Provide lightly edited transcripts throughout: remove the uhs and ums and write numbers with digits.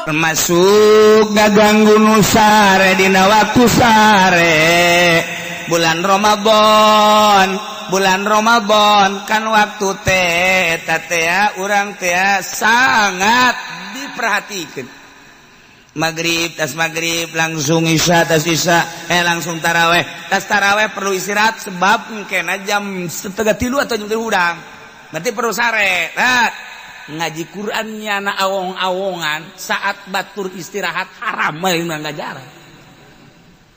Termasuk ngaganggu nu sare dina waktu sare bulan Ramadan. Bulan Ramadan kan waktu teh eta teh urang teh sangat diperhatikan. Maghrib, tas maghrib langsung isya, tas isya langsung taraweh, tas taraweh perlu istirahat sebab mungkin jam 2.30 atau jam 3 hudang, berarti perlu sare. Nah, ngaji Qurannya na awong-awongan saat batur istirahat haram. Lain menang ngajar,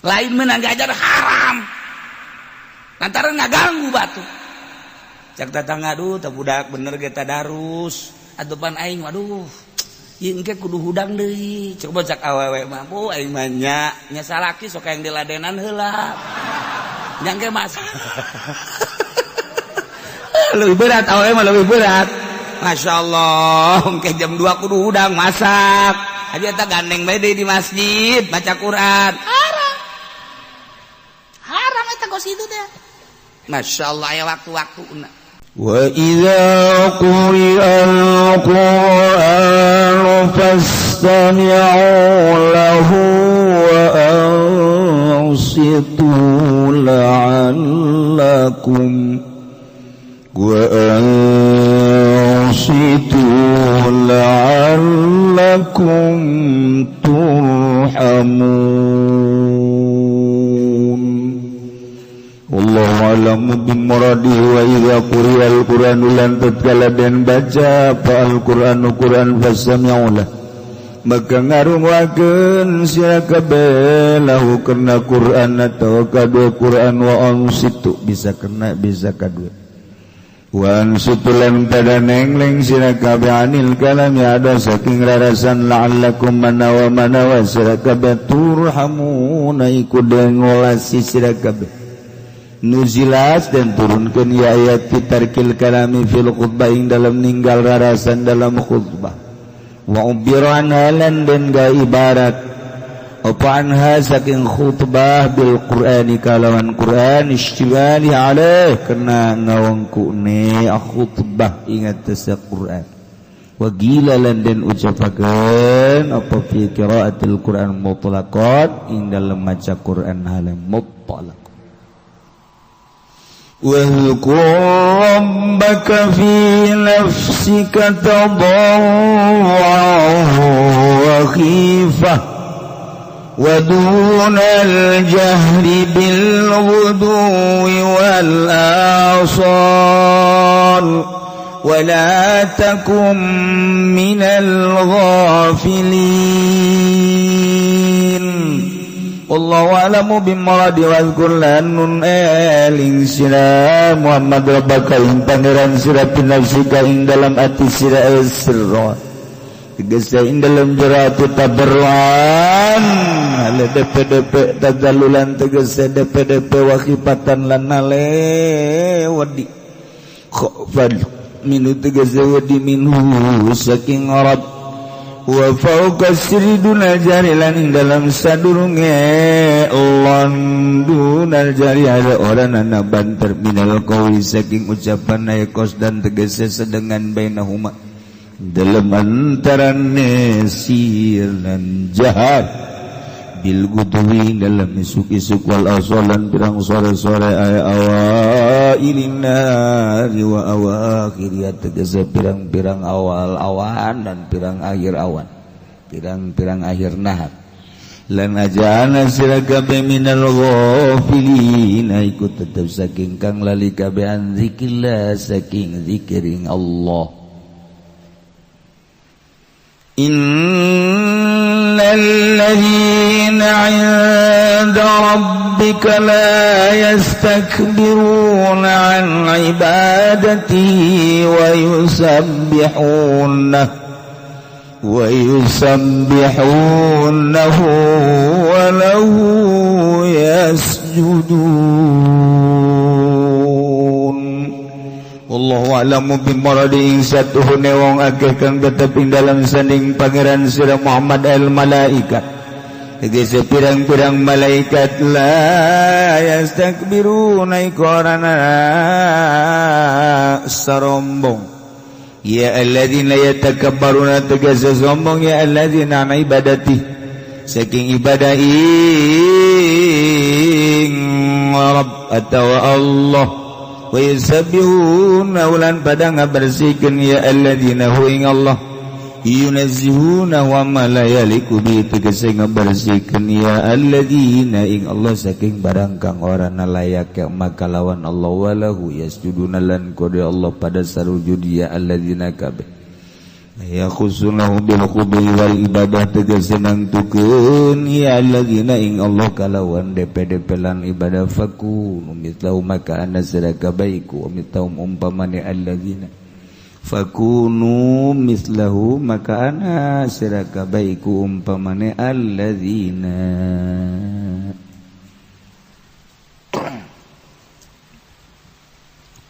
lain menang ngajar, haram lantaran ngaganggu batur. Cak tetangga, "Aduh, tak budak bener kita darus atupan aing, waduh, ieu engke kudu hudang deui." Coba cak awewe mah, "Bu, aing mah nya nya salaki sok yang diladenan heula." Nya engke mas lebih berat, awewe mah lebih berat. Masya Allah, engke jam 2 kudu hudang masak aja, eta gandeng bae deui di masjid baca Quran. Haram, haram eta kos itu teh. Masya Allah, ya waktu-waktu. وإذا قرئ القرآن فاستمعوا له وأنصتوا لعلكم وأنصتوا لعلكم ترحمون. Wallahu a'lamu bimuradihi. Wa idza quri'al qur'anu lan tatkala den baca apa al-Qur'anu Qur'an, fastami'u lah maka ngarunguakeun sira kabeh, lahu kena Qur'an atau kadua Qur'an, wa ansitu bisa kena bisa kadua, wa ansitu lan pada nengleng sira kabeh, anil kalami ada saking rarasan, la'allakum manawa manawa sira kabeh, turhamuna iku den ngolasi sira kabeh. Nuzilat dan turunkan ya ayat fi tarkil kalami fil khutbah ing dalam ninggal rarasan dalam khutbah. Wa ubbira anha lan den ga ibarat apa anha saking khutbah, bil qur'ani kalawan qur'an, istimali alaih kena ngawangkune khutbah ingat tesa qur'an. Wa qila lan den ucapakeun apa fi qiraatil qur'an mutlaqat ing dalam maca qur'an halam mutlaq. واذكر ربك في نفسك تضرعا وخيفة ودون الجهر بالغدو والآصال ولا تكن من الغافلين. Wallahu a'lamu bimuradi. Wazkur lan nun eling sira Muhammad, rabbaka ing pangeran sira, fi nafsika ing dalam ati sira, sirra tegese ing dalam jero ati, tadarruan ale DPDP, tazalulan tegese DPDP, wa khifatan lan nale wedi, khofan minu tegese wedi, minhu saking Rabb, wa fauqa sirri dunal jahri lan ing dalam sadurunge lon, dunal jahri ada orang anak banter, minal qauli saking ucapan, kos dan tegese sedengan, bainahuma dalam antarane sir lan jahar, bil gudwi dalam isuk-isuk, wal asolan pirang sore-sore, ay awailin nahari wa awakhir ya tegese pirang-pirang awal awan dan pirang akhir awan, pirang-pirang akhir nahar. Lan ajana sira kabeh minal ghafilin iku tetep saking kang lali kabeh, an zikrillah saking zikiring Allah. Innal ladzina 'inda rabbika la yastakbiruna 'an ibadatihi wa yusabbihunahu wa lahu yasjudun. Wallahu a'lamu bimuradi. Ing satuhune wong akeh kang tetep ing dalam sanding pangeran sira Muhammad, al malaikat tegese pirang-pirang malaikat, la yastakbiruna iku ora sarombong. Ya alladzina yatakabbaruna tegese sombong ya alladzina an ibadati saking ibadah ing Rabb atawa Allah, wa yusabbihuna ulan pada ngabersihkeun ya alladzina hu ing Allah, yunazzihuna wa ma la yaliku bi tegese ngabersihkeun ya alladzina ing Allah saking barang kang ora layak maka lawan Allah, walahu yasjuduna lan kode Allah pada sarujud ya alladzina kabeh, ya khusunahu bil khudu'i wal ibadah tegese nangtukeun ya alladzina ing Allah kalawan DPDP lan ibadah, fakunu mithlahu maka ana sadaka baiku mithahum umpamane alladzina, fakunu mislahu maka ana siraka baiku umpamane alladzina.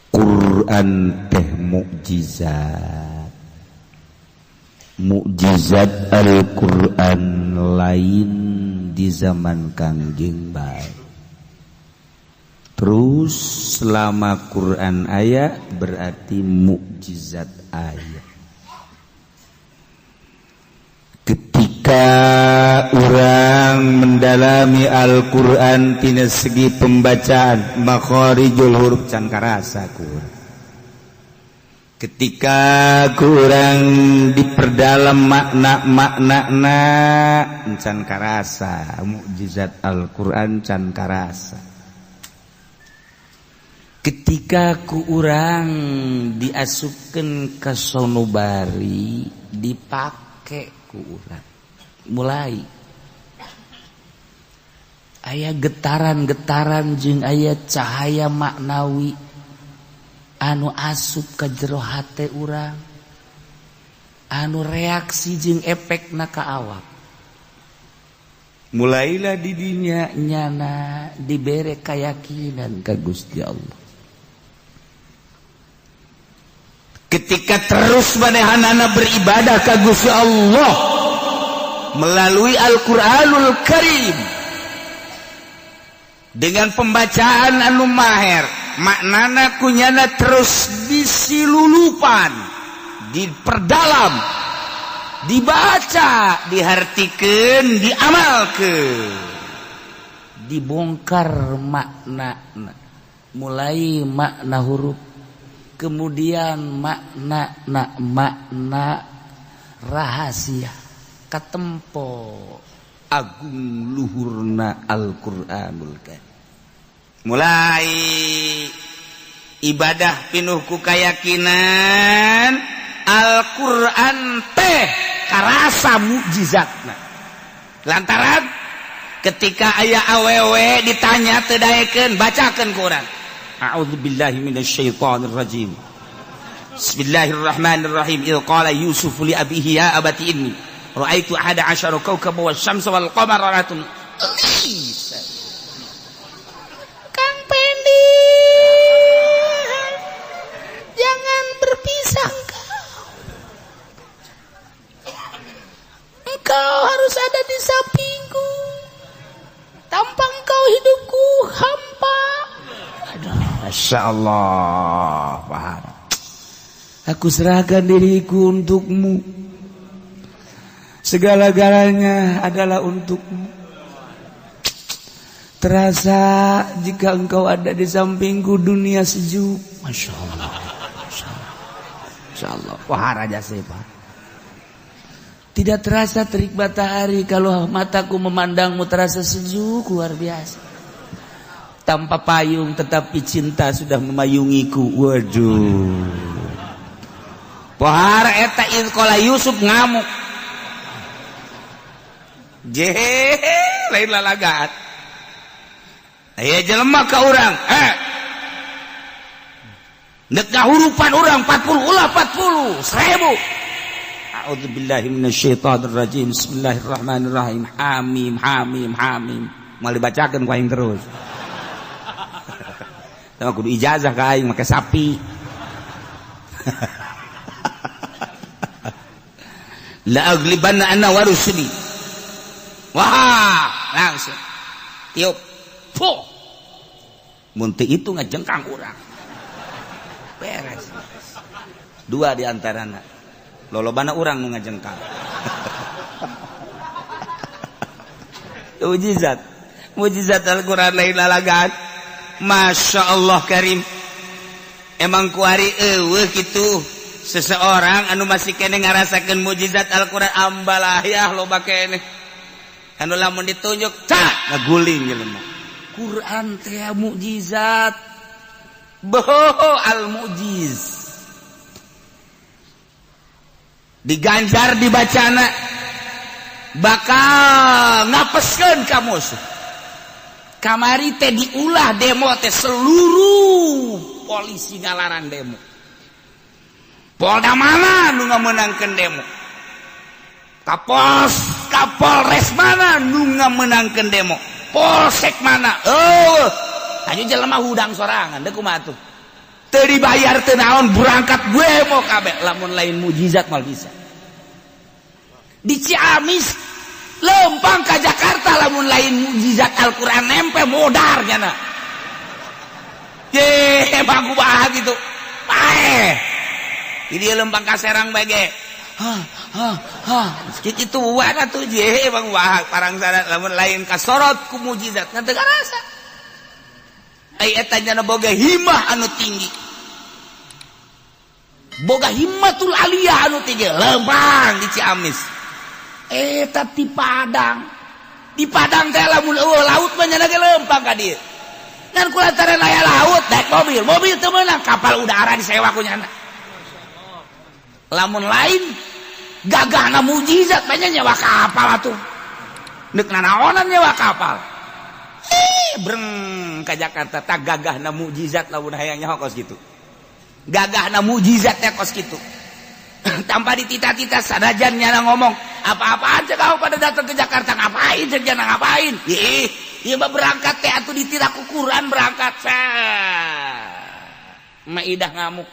Quran teh mukjizat, mukjizat Al-Quran lain di zaman Kangjeng bae. Terus selama Quran aya berarti mukjizat aya. Ketika orang mendalami Al-Quran tina segi pembacaan makharijul huruf can karasa kurang. Ketika kurang diperdalam makna-makna can karasa mukjizat Al-Quran can karasa. Ketika ku urang diasupkeun ka sonobari dipake ku urang mulai aya getaran-getaran jeung aya cahaya maknawi anu asup ka jero hate urang, anu reaksi jeung efekna ka awak. Mulailah didinya nyana dibere keyakinan ka Gusti Allah. Ketika terus manehanana beribadah ka Gusti Allah melalui Al-Qur'anul Karim dengan pembacaan anu maher, maknana kunyana terus disilulupan, diperdalam, dibaca, dihartikeun, diamalkeun, dibongkar makna, mulai makna huruf, kemudian makna makna rahasia katempo agung luhurna Al-Qur'anul Karim. Mulai ibadah pinuh ku keyakinan Al-Qur'an teh karasa mukjizatna. Lantaran ketika aya awewe ditanya teu daekeun, bacakeun Quran. A'udzubillahi minasyaitonir rajim. Bismillahirrahmanirrahim. Idz qala Yusuf li abihi ya abati inni ra'aitu ahada asyara kawkaban wasyamsa wal qamara ra'atun. Kang Pendi, jangan berpisah engkau. Engkau harus ada di sampingku. Tanpa engkau hidupku hampa. Aduh, Masya Allah. Aku serahkan diriku untukmu. Segala-galanya adalah untukmu. Terasa jika engkau ada di sampingku dunia sejuk. Masya Allah. Masya Allah. Masya Allah. Wah, raja sepa. Tidak terasa terik matahari kalau mataku memandangmu terasa sejuk luar biasa. Tanpa payung tetapi cinta sudah memayungiku. Waduh. Pohara eta idz qala Yusuf ngamuk. Jehe, lain lalagaan. Aya jelema ka urang, Nek ngahurupan urang 40 ulah 40, 1000. A'udzubillahi minasyaitonir rajim. Bismillahirrahmanirrahim. Hamim hamim hamim. Moal dibacakeun ku aing terus. Tah kudu ijazah ka aing make sapi. La aglibanna ana wa rusuli. Wah, langsung tiup. Puh. Mun teu itu ngajengkang urang. Beres. Dua di antarana lolobana urang nu ngajengkal. Mujizat, mujizat Al-Quran lain lalagan. Masya Allah Karim. Emang kuari eueuh kitu seseorang anu masih kene ngarasakeun mujizat Al-Quran ambalayah loba kene anu lamun ditunjuk tak ngaguling jelema. Quran teh mukjizat, boho al mujiz diganjar dibacana bakal ngapeskeun ka musuh. Kamari teh diulah demo teh seluruh polisi ngalarang demo. Polda mana nu ngamenangkeun demo? Kapolres, Kapolres mana nu ngamenangkeun demo? Polsek mana? Oh, hanya jelema hudang sorangan deuk kumaha tuh. Teu dibayar teu naon berangkat gue mau kabeh lamun lain mujizat mal bisa. Di Ciamis lempang ke Jakarta lamun lain mujizat Al-Quran nempe modar nyana. Ye, emang kumaha gitu. Paeh. Di dia lempang ka Serang bage. Hah, hah, hah. Kitu wana tuh je emang wah parang sana lamun lain kasorot ku mujizat ngan teu karasa. Ai eta nyana boga himah anu tinggi. Boga himmatul aliyah anu tinggi lempang di Ciamis. Eta di Padang. Di Padang teh lamun eueuh laut mah nyana ge lempang ka dieu. Ngan kulantaran aya laut naik mobil, mobil teu meunang, kapal udara disewa ku nyana. Lamun lain gagahna mujizat banyak nyewa kapal atuh. Neuk nanaonan nyewa kapal. Breng ka Jakarta tak gagahna mujizat lamun hayang nyaho kos kitu. Gagahna mujizat teh kos kitu. Tanpa ditita-tita sanajan nyana ngomong apa-apa aja kau pada datang ke Jakarta ngapain cek nyana ngapain. Ih, ieu mah berangkat teh atuh ditira ku Quran berangkat. Maidah ngamuk.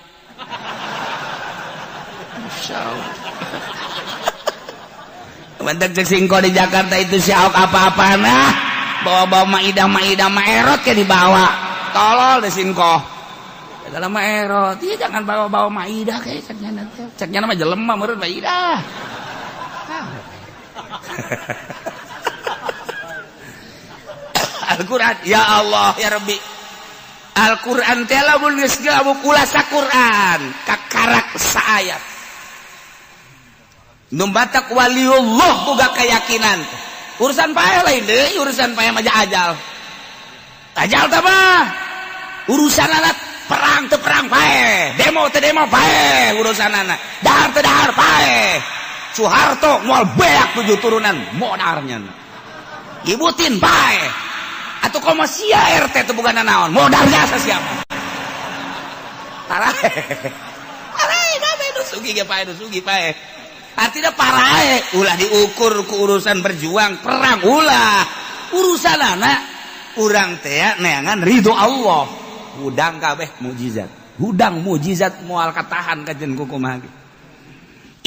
Masya Allah. Bentar cek singko di Jakarta itu si Ahok apa-apa nah bawa-bawa maidah maidah maerot kayak dibawa tolol deh singko dalam maerot iya jangan bawa-bawa maidah kayak ceknya nanti ceknya nama jelema meureun maidah. Al-Quran ya Allah ya Rabbi. Al-Quran teh lamun geus gabung ulah saquran kakarak saayat nu batak waliullah boga keyakinan urusan paeh lain deui urusan paeh mah ajal ajal teh mah urusan anak perang teu perang paeh demo teu demo paeh urusan anak dahar teu dahar paeh Soeharto moal beak 7 turunan modarnya Ibutin paeh atuh komo sia RT teu boga nanaon modar jasa siapa parae parae kabeh nu sugih ge paeh nu sugih paeh. Artinya parae ulah diukur ku urusan berjuang perang ulah urusan anak urang teh neangan ridho Allah hudang kabeh mujizat hudang mujizat moal katahan kajen kumaha ge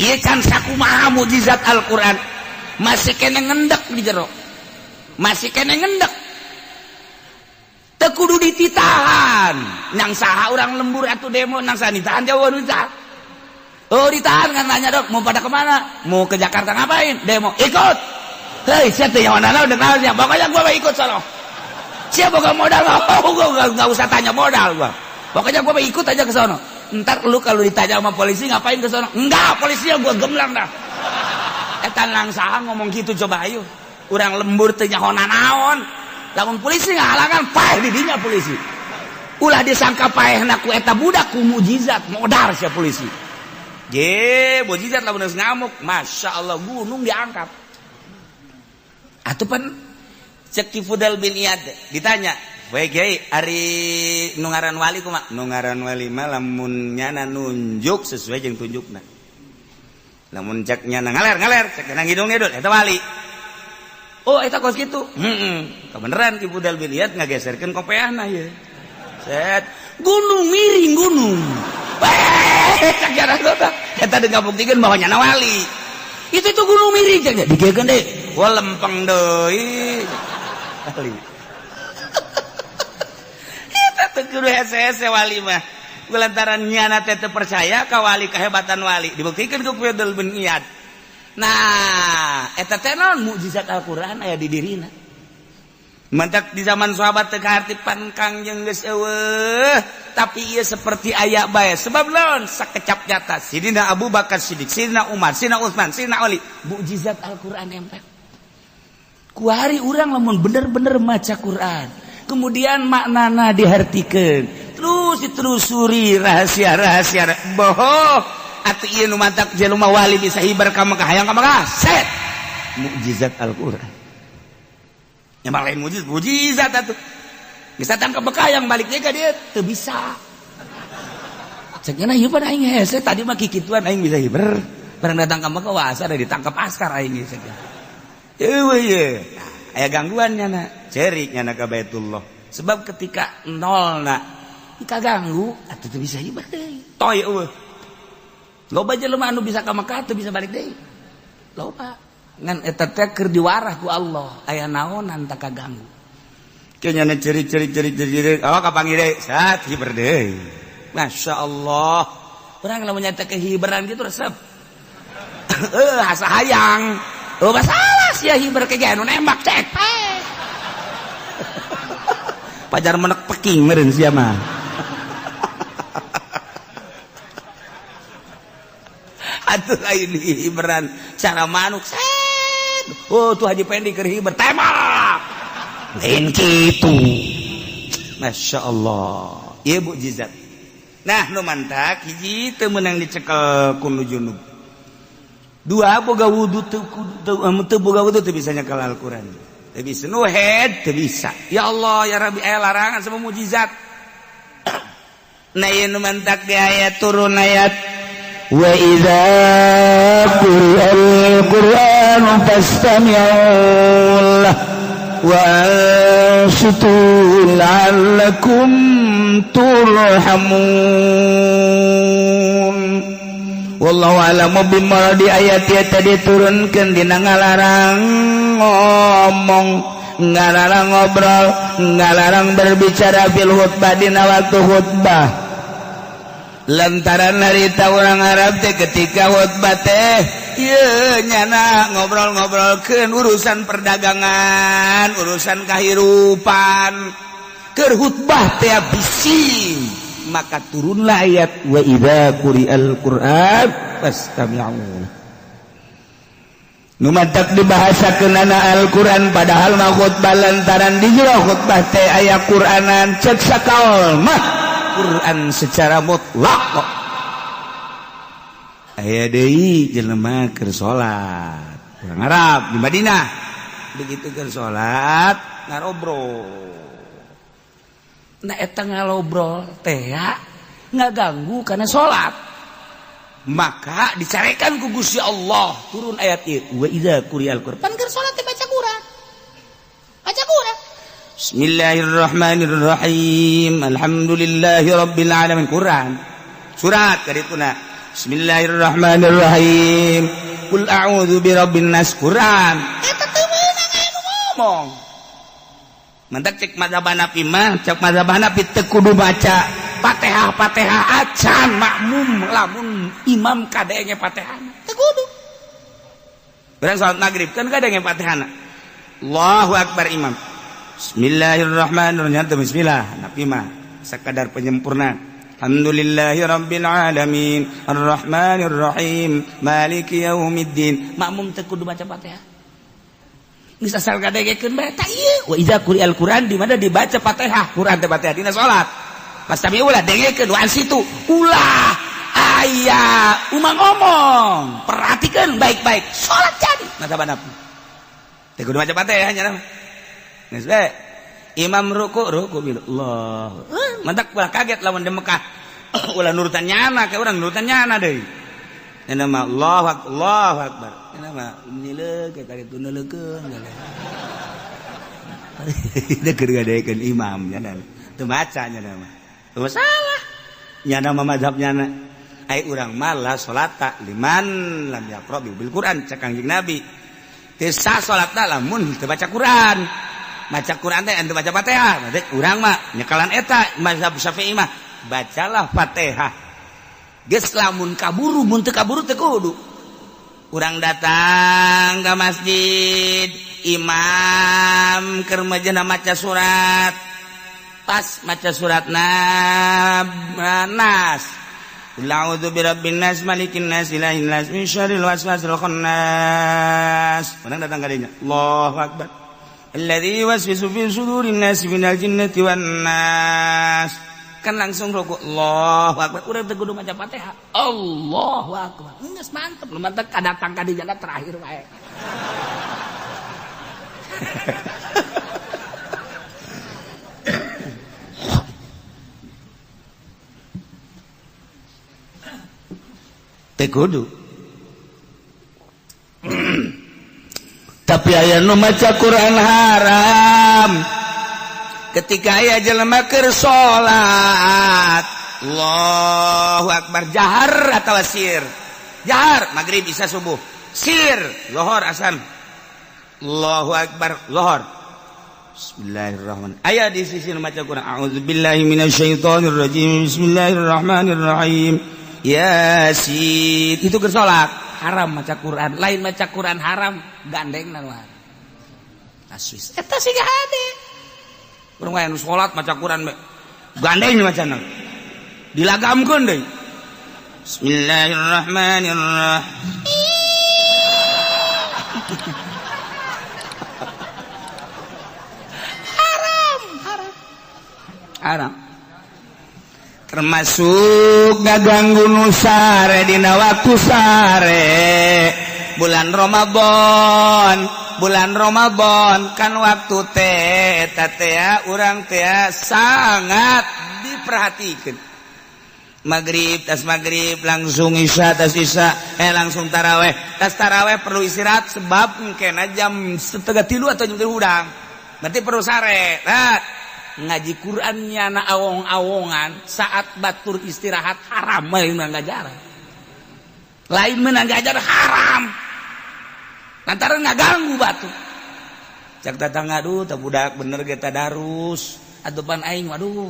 ieu can sakumaha mujizat Al-Qur'an masih kene ngendek di jero masih kene ngendek teu kudu dititahan nang saha urang lembur atuh demo nang saha ditahan jauh ditahan. Oh ditahan kan nanya dok mau pada kemana? Mau ke Jakarta ngapain? Demo. Ikut. Hei siapa yang mana udah kenal siapa? Pokoknya gua mau ikut sono. Siapa gak modal? Oh, gua nggak usah tanya modal gua. Pokoknya gua mau ikut aja ke sono. Ntar lu kalau ditanya sama polisi ngapain ke sono? Enggak, polisinya gua gemlang dah. Eta langsaha ngomong gitu coba ayo. Urang lembur teu nyaho nanaon. Lamun polisi ngahalangan paeh di dinya polisi. Ulah disangka paehna ku eta budak ku mujizat modar sia polisi. Je, mujizat lamun geus ngamuk, Masya Allah gunung diangkat. Atuh pan cek Ki Fudel bin Iyad ditanya, "Baik kiai, ari nu ngaran wali kumaha?" Nu ngaran wali mah lamun nyana nunjuk sesuai jeung tunjukna. Lamun cek nyana ngaler-ngaler, cek nyana ngidung ngidul eta wali. Oh, eta kos kitu. Heeh. Kebeneran Ki Fudel bin Iyad ngageserkeun kopeahna ieu. Set, gunung miring gunung. Eta ngabuktikeun bahwa nyana wali. Itu tuh gunung miring cek digegeun deui. Wah lempeng deui. Wali. Eta teu kudu hese-hese wali mah. Lantaran nyana teh teu percaya ka wali, kehebatan wali dibuktikan ku Fudhail bin Iyad. Nah, eta teh naon? Mukjizat Al-Qur'an aya di dirina. Mantak di zaman sahabat teu kaharti, pan Kangjeng geus euweuh, tapi ieu seperti aya bae. Sebab naon? Sakecap nyata Sidina Abu Bakar Siddiq, Sidina Umar, Sidina Utsman, Sidina Ali, mukjizat Al-Qur'an nempel. Kuari urang lamun bener-bener maca Quran, kemudian maknana dihartikeun, terus ditelusuri rahasia-rahasia boho atuh ieu nu mantak jelema wali bisa hiber ka Mekah, hayang ka Mekah, set mukjizat Al-Qur'an. Emang lain mukjizat, mukjizat atuh. Bisa tangkap Mekah yang baliknya ke dia teu bisa. Cek nya ieu pada aing hese tadi mah kikituan aing bisa hiber. Barang datang ke Mekah, wah, asa ditangkap askar aing geus. Eueuh ye. Nah, aya gangguan nyana, cerik nyana ka Baitullah. Sebab ketika nol na ganggu atuh teu bisa hiber deui. Toy eueuh. Loba jelema anu bisa ka Mekah teu bisa balik deui. Loba. Ngan eta teh keur diwarah ku Allah, aya naonan tak kaganggu. Kayaknya ceri ceri ceri ceri ceri, oh, kapanggih deui, sat hiber deui. Masya Allah. Urang lamun nyata kehiberan gitu resep. Eh, asa hayang. Oh, masalah sia hiber ke anu nembak cek. Pajar menek peking meureun sia mah. Atuh lain hiberan cara manuk set. Oh, tuh Haji Pendi keur hiber tembak. Lain kitu. Masya Allah. Ieu mukjizat. Nah, nu mantak hiji teu meunang dicekel ku nu junub. Dua, boga wudu teu, teu boga wudu teu bisa nyekel Al-Qur'an. Teu bisa nu head teu bisa. Ya Allah ya Rabbi, aya larangan sama mukjizat. Nah, ieu nu mantak di ayat turun ayat wa idza quri'al qur'anu fastami'u lahu wa ansitu la'allakum turhamun. Wallahu a'lamu bimuradi. Ayat ieu tadi diturunkeun dina ngalarang ngomong, ngalarang ngobrol, ngalarang berbicara fil khutbah, dina waktu khutbah, lantaran harita orang Arab teh ketika khutbah teh ieu nyana ngobrol-ngobrolkeun urusan perdagangan, urusan kehidupan, keur khutbah teh bising. Maka turunlah ayat wa idza quri'al qur'an fastami'u. Nu mantak dibahasakeunana Al-Qur'an, padahal mah khutbah, lantaran di jero khutbah teh aya Qur'anan. Cek sakaol mah Quran secara mutlak kok. Aya deui jelema keur salat, urang Arab di Madinah, begitu keur salat ngarobrol. Nah, eta ngalobrol teh nggak ganggu karena salat, maka dicarekan ku Gusti Allah, turun ayat ieu wa idza quri'al Qur'an. Pan keur salat teh baca Quran, baca Quran, Bismillahirrahmanirrahim, alhamdulillahi rabbil alamin, Quran surat kadituna, Bismillahirrahmanirrahim, qul a'udzu birabbin nas, Quran. Eta teu meunang aya nu ngomong. Mantak cek mazhab Hanafi mah, cek mazhab Hanafi teu kudu baca Fatihah, Fatihah acan makmum lamun imam kadenge Fatihah teu kudu. Urang salat maghrib kan kadenge Fatihah. Allahu akbar imam. Bismillahirrahmanirrahim. Bismillah. Hanafi mah sakadar penyempurna. Alhamdulillahi rabbil alamin arrahmanir rahim maliki yaumiddin. Makmum teu kudu baca Fatihah. Geus asal kadengekeun bae. Tah ieu wa idza quri'al Qur'an di mana dibaca Fatihah, Quran teh Fatihah dina salat. Pasti ulah dengekeun, wa ansitu, ulah aya umang ngomong, perhatikan baik-baik, salat jadi. Mazhab Hanafi teu kudu maca Fatihah nya mah. Geus bae. Imam ruku, ruku bil Allah. Mantak ulah kaget lamun di Mekah ulah nurutan nyana, kayak urang nurutan nyana deui. Ini mah Allahu akbar, Allahu akbar. Ini mah nileuh kayak tadi tuh neuleukeun. Dia keur ngadekeun imam nya teu maca nya mah. Teu masalah. Nyana mah mazhab nyana. Ai urang mah la salata liman lam yaqra bil Quran, cek Kangjeng Nabi. Teu sah salatna lamun teu baca Quran. Maca Quran teh anu baca Fatihah. Berarti urang mah nyekalan eta mazhab Syafi'i mah. Bacalah Fatihah. Geus lamun kaburu, mun teu kaburu teu kudu. Urang datang ke masjid, imam keur majena maca surat. Pas maca surat Nas. Qul a'udzu birabbin nas, malikin nas, ilahin nas, min syarril waswasil khannas. Urang datang ka dinya. Allahu akbar. Alladzi yuwaswisu fi sudurin nas minal jinnati wan nas. Kan langsung ruku. Allahu akbar. Urang teu kudu maca Fatihah. Allahu akbar. Geus mantep, lu mantep kadatang ka dinya terakhir wae. Teu kudu. Tapi aya nu maca Quran haram. Ketika aya jelema keur salat, Allahu akbar, jahar atawa sir? Jahar maghrib, isya, subuh. Sir zuhur, asar. Allahu akbar zuhur. Bismillahirrahmanirrahim. Aya di sisi nu maca Quran, a'udzubillahi minasyaitonir rajim. Bismillahirrahmanirrahim. Yasin. Itu keur salat haram maca Quran. Lain maca Quran haram, gandeng na luar. Aswis. Eta siga hade. Urang aya nu salat maca Quran gandeng macana. Dilagamkeun deui. Bismillahirrahmanirrahim. Haram, haram. Haram. Termasuk ngaganggu nu sare dina waktu sare bulan Ramadan. Bulan Ramadan kan waktu teh eta teh urang teh sangat diperhatikan. Maghrib tas maghrib langsung isya, tas isya langsung taraweh, tas taraweh perlu istirahat sebab kena jam 2:30 atau jam 3 hudang, berarti perlu sare. Nah, ngaji Qurannya na awong-awongan saat batur istirahat haram, lain menang ngajar, lain menang ngajar haram lantaran ngaganggu batu. Cak tetangga, aduh teu budak bener ge tadarus atupan aing, waduh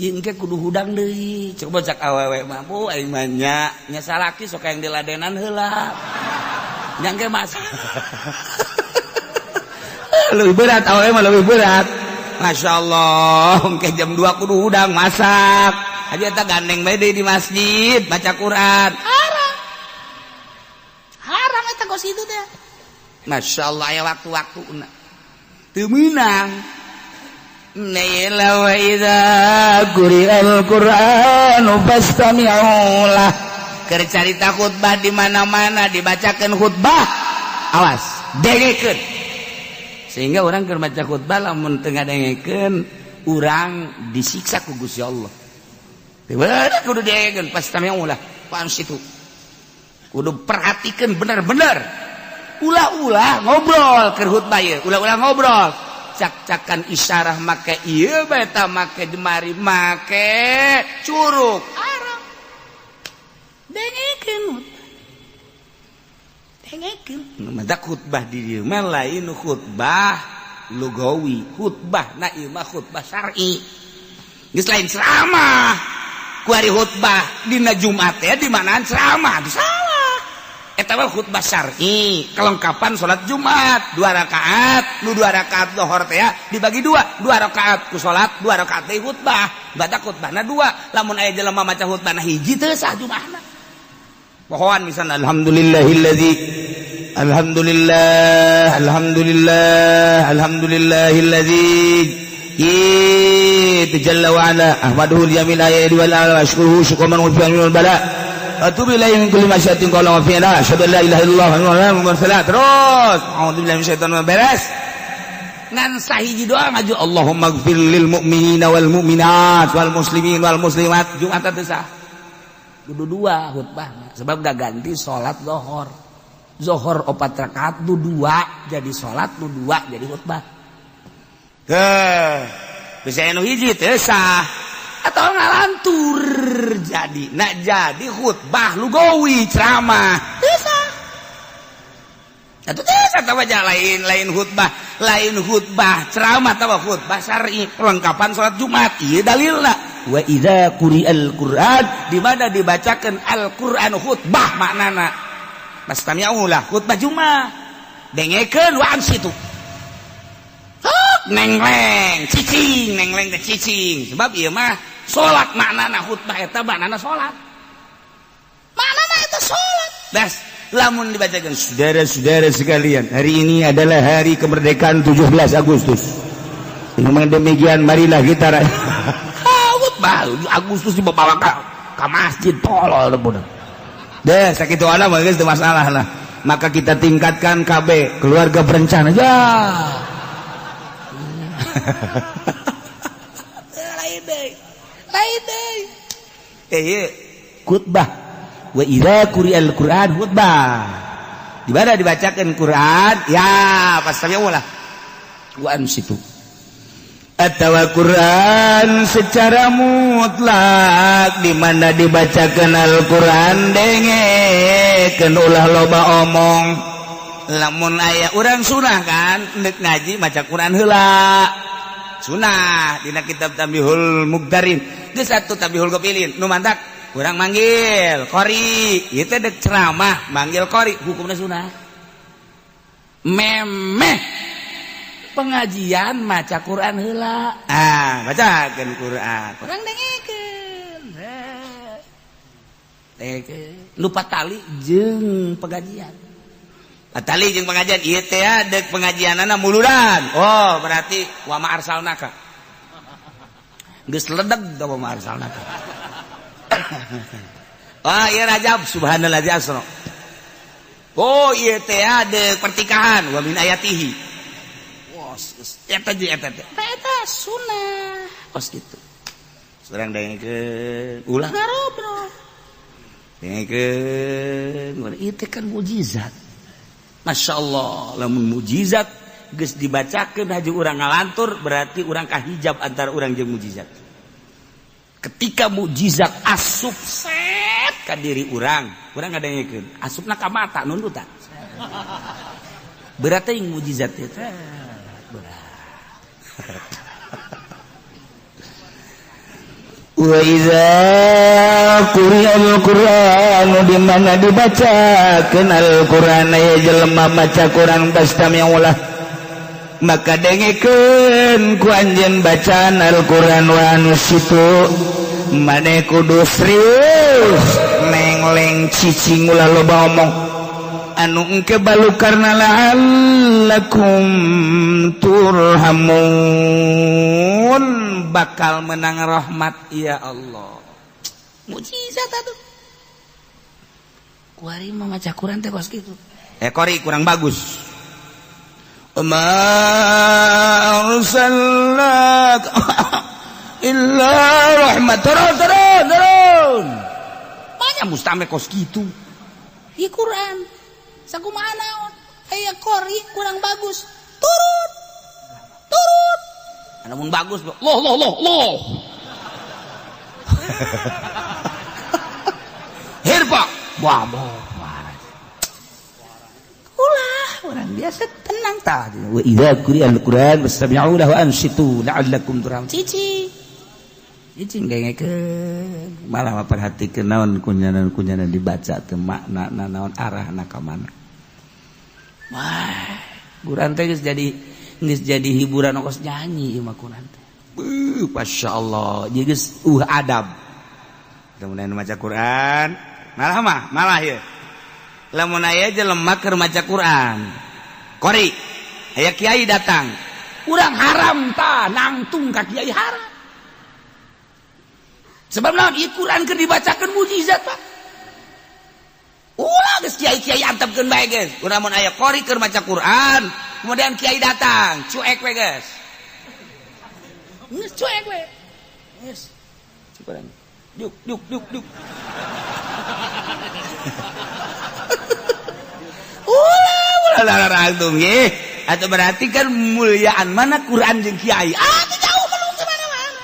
ieu engke kudu hudang deui. Coba cak awewe mah, bu aing mah nya nya salaki sok yang diladenan heula nya engke mas. Lebih berat awewe mah, lebih berat. Masya Allah, engke jam 2 kudu hudang masak aja, eta gandeng bae deui di masjid baca Quran. Haram, haram eta kos itu teh. Masya Allah, aya waktu-waktu teu meunang. Naila wa idza quri'al Qur'anu fastami'u lah. Keur carita khutbah di mana-mana dibacakeun khutbah, awas dengekeun. Sehingga orang keur maca khutbah lamun teu ngadengekeun urang disiksa ku Gusti Allah. Teu bener, kudu dengekeun, fastami'u lah. Situ kudu perhatikan bener-bener. Ulah-ulah ngobrol keur khutbah ieu, ulah-ulah ngobrol. Cak-cakan isyarah make ieu beta, make jemari, make curug. Haram. Dengekeun. Dengekeun. Mata khutbah di dieu mah lain khutbah lugawi, khutbah na ieu mah khutbah syar'i. Geus lain ceramah. Kuari khutbah dina Jumat ya di manaan ceramah, salah. Eta mah khutbah syar'i, kelengkapan salat Jumat, 2 rakaat, nu 2 rakaat zuhur teh dibagi 2, 2 rakaat ku salat, 2 rakaat teh khutbah. Baca khutbahna 2, lamun aya jelema maca khutbahna hiji teu sah Jumatna. Pohoan misalna alhamdulillahillazi alhamdulillah alhamdulillah alhamdulillahillazi jalla wa ala ahmaduhu al-yamin ayati wal ala ashkuruhu syukran wa fi bala atubu ilaihi min kulli masyatin qala wa fi'la asyhadu an la ilaha illallah wa anna muhammadan terus a'udzu billahi minasyaitonir beres ngan sahiji doa ngaju Allahumma ighfir lil mu'minina wal mu'minat wal muslimin wal muslimat. Jumat teu sah, kudu dua khutbahna sebab gak ganti salat zuhur. Zuhur 4 rakaat nu 2 jadi salat, nu 2 jadi khutbah. Heh, bisa anu hiji teu sah atau ngalantur jadi nak jadi khutbah lugawi ceramah teu sah. Atuh teu sah tawa lain lain khutbah, lain khutbah ceramah tawa khutbah syar'i kelengkapan salat Jumat ieu dalilna. Wa idza quri'al Qur'an, di mana dibacakan Al-Qur'an khutbah, maknana fastami'u lah, khutbah Jumat, dengekeun, wa ansitu, nengleng cicing, nengleng teh cicing, sebab ieu mah salat maknana. Khutbah eta maknana salat, maknana eta salat. Das lamun dibacakan, "Saudara-saudara sekalian, hari ini adalah hari kemerdekaan 17 Agustus. Memang demikian, marilah kita Khutbah Agustus dibawa ka masjid, tolol budak deh. Sakitu ada mah geus masalah lah. Maka kita tingkatkan KB, keluarga berencana ya. Lain deui, lain deui. Eh, khutbah, wa idza quri'al Qur'an, khutbah di mana dibacakan Quran ya, pasti lah, wa ansitu atau Quran secara mutlak, di mana dibacakan Al-Quran, dengekeun, ulah loba omong. Lamun aya urang sunah kan nek ngaji maca Quran heula, sunah dina kitab Tambihul Mugdarin geus satu, Tambihul Gopilin. Nu mantak urang manggil qori ieu teh, dek ceramah manggil qori hukumna sunah. Memeh pengajian maca Quran heula. Ah, bacakeun Quran. Urang dengekeun, dengekeun, lupa tali jeung pengajian. Tali jeung pengajian ieu teh dek pengajianana muludan. Oh, berarti wa ma arsalnaka geus ledeg da, wa ma arsalnaka. Wah, ieu Rajab, subhanallazi asra. Oh, ieu teh dek pertikahan, wa min ayatihi. Eta jeung eta teh eta sunnah kos kitu. Urang dengekeun, ulah ngarobrol. Dengekeun, ieu teh kan mujizat. Masya Allah, lamun mujizat geus dibacakeun haji urang ngalantur, berarti urang kahijab antara urang jeung mujizat. Ketika mujizat asup set ka diri urang, urang ngadengekeun, asupna ka mata nundut tak, berarti yang mujizat itu berat. Wa iza quri'al Qur'anu, di mana dibacakeun Al-Qur'an, aya jelema maca Qur'an, fastami'ulah, maka dengekeun ku anjeun bacaan Al-Qur'an, wa ansitu, maneh kudu serius nengleng cicing, ulah loba omong, anu engke balu karena la'allakum turhamun, bakal menang rahmat. Ya Allah, mujizat atuh. Kuari mah maca Quran teh kos kitu. Eh, qori kurang bagus. Ma arsalnak illa rahmat. Turun, turun, turun. Banyak mustame kos kitu. Di Quran sakumaha naon aya qori kurang bagus, turun, turun. Namun bagus, loh, loh, loh, loh. Hirpak wah. Ulah orang biasa tenang tah. Wa idza quri'al Qur'an fastami'u lahu ansitu la'allakum turhamun. Cici. Cicing, dengekeun, malah perhatikeun naon kunyanan-kunyanan dibaca teh, makna naon, arahna ka mana. Wah, Quran teh geus jadi hiburan, kos nyanyi ieu mah Quran teh. Beuh, masyaallah, jadi geus adab. Kemudian maca Quran malah mah malah ya, lamun aya jelema keur maca Quran, qori aya kiai datang, urang haram ta nangtung ka kiai, haram. Sebab naon? Ieu Quran keur dibacakeun mujizat, Pak. Ulah geus kiai-kiai antepkeun bae geus. Urang mun aya qori keur maca Quran, kemudian kiai datang, cuek we geus. Geus cuek we. Geus. Cukuran. Duk duk duk duk. Ulah, ulah langsung ye. Atau berarti kan muliaan mana Quran jeung kiai? Ah, teu jauh melung ke mana-mana.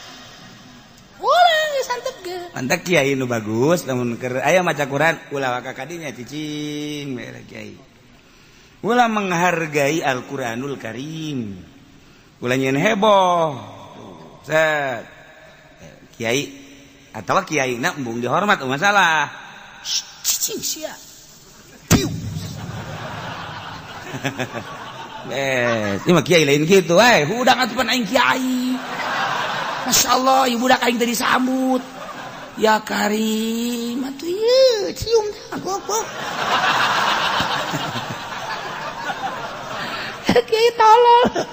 Ulah geus antep ge. Mantap, kiai nu bagus lamun keur aya maca Quran, ulah waka kadinya, cicing mere kiai. Ulah menghargai Al-Qur'anul Karim. Ulah nyeun heboh. Tuh, set. Kiai atau kiai na embung dihormat masalah. Cicing sia. Piu. Ini mah kiai lain gitu, hudang atuh pan aing kiai. Masya Allah, ibu budak aing tadi sambut. Ya Karim, atuh ieu cium dah goblok. Kiai tolol.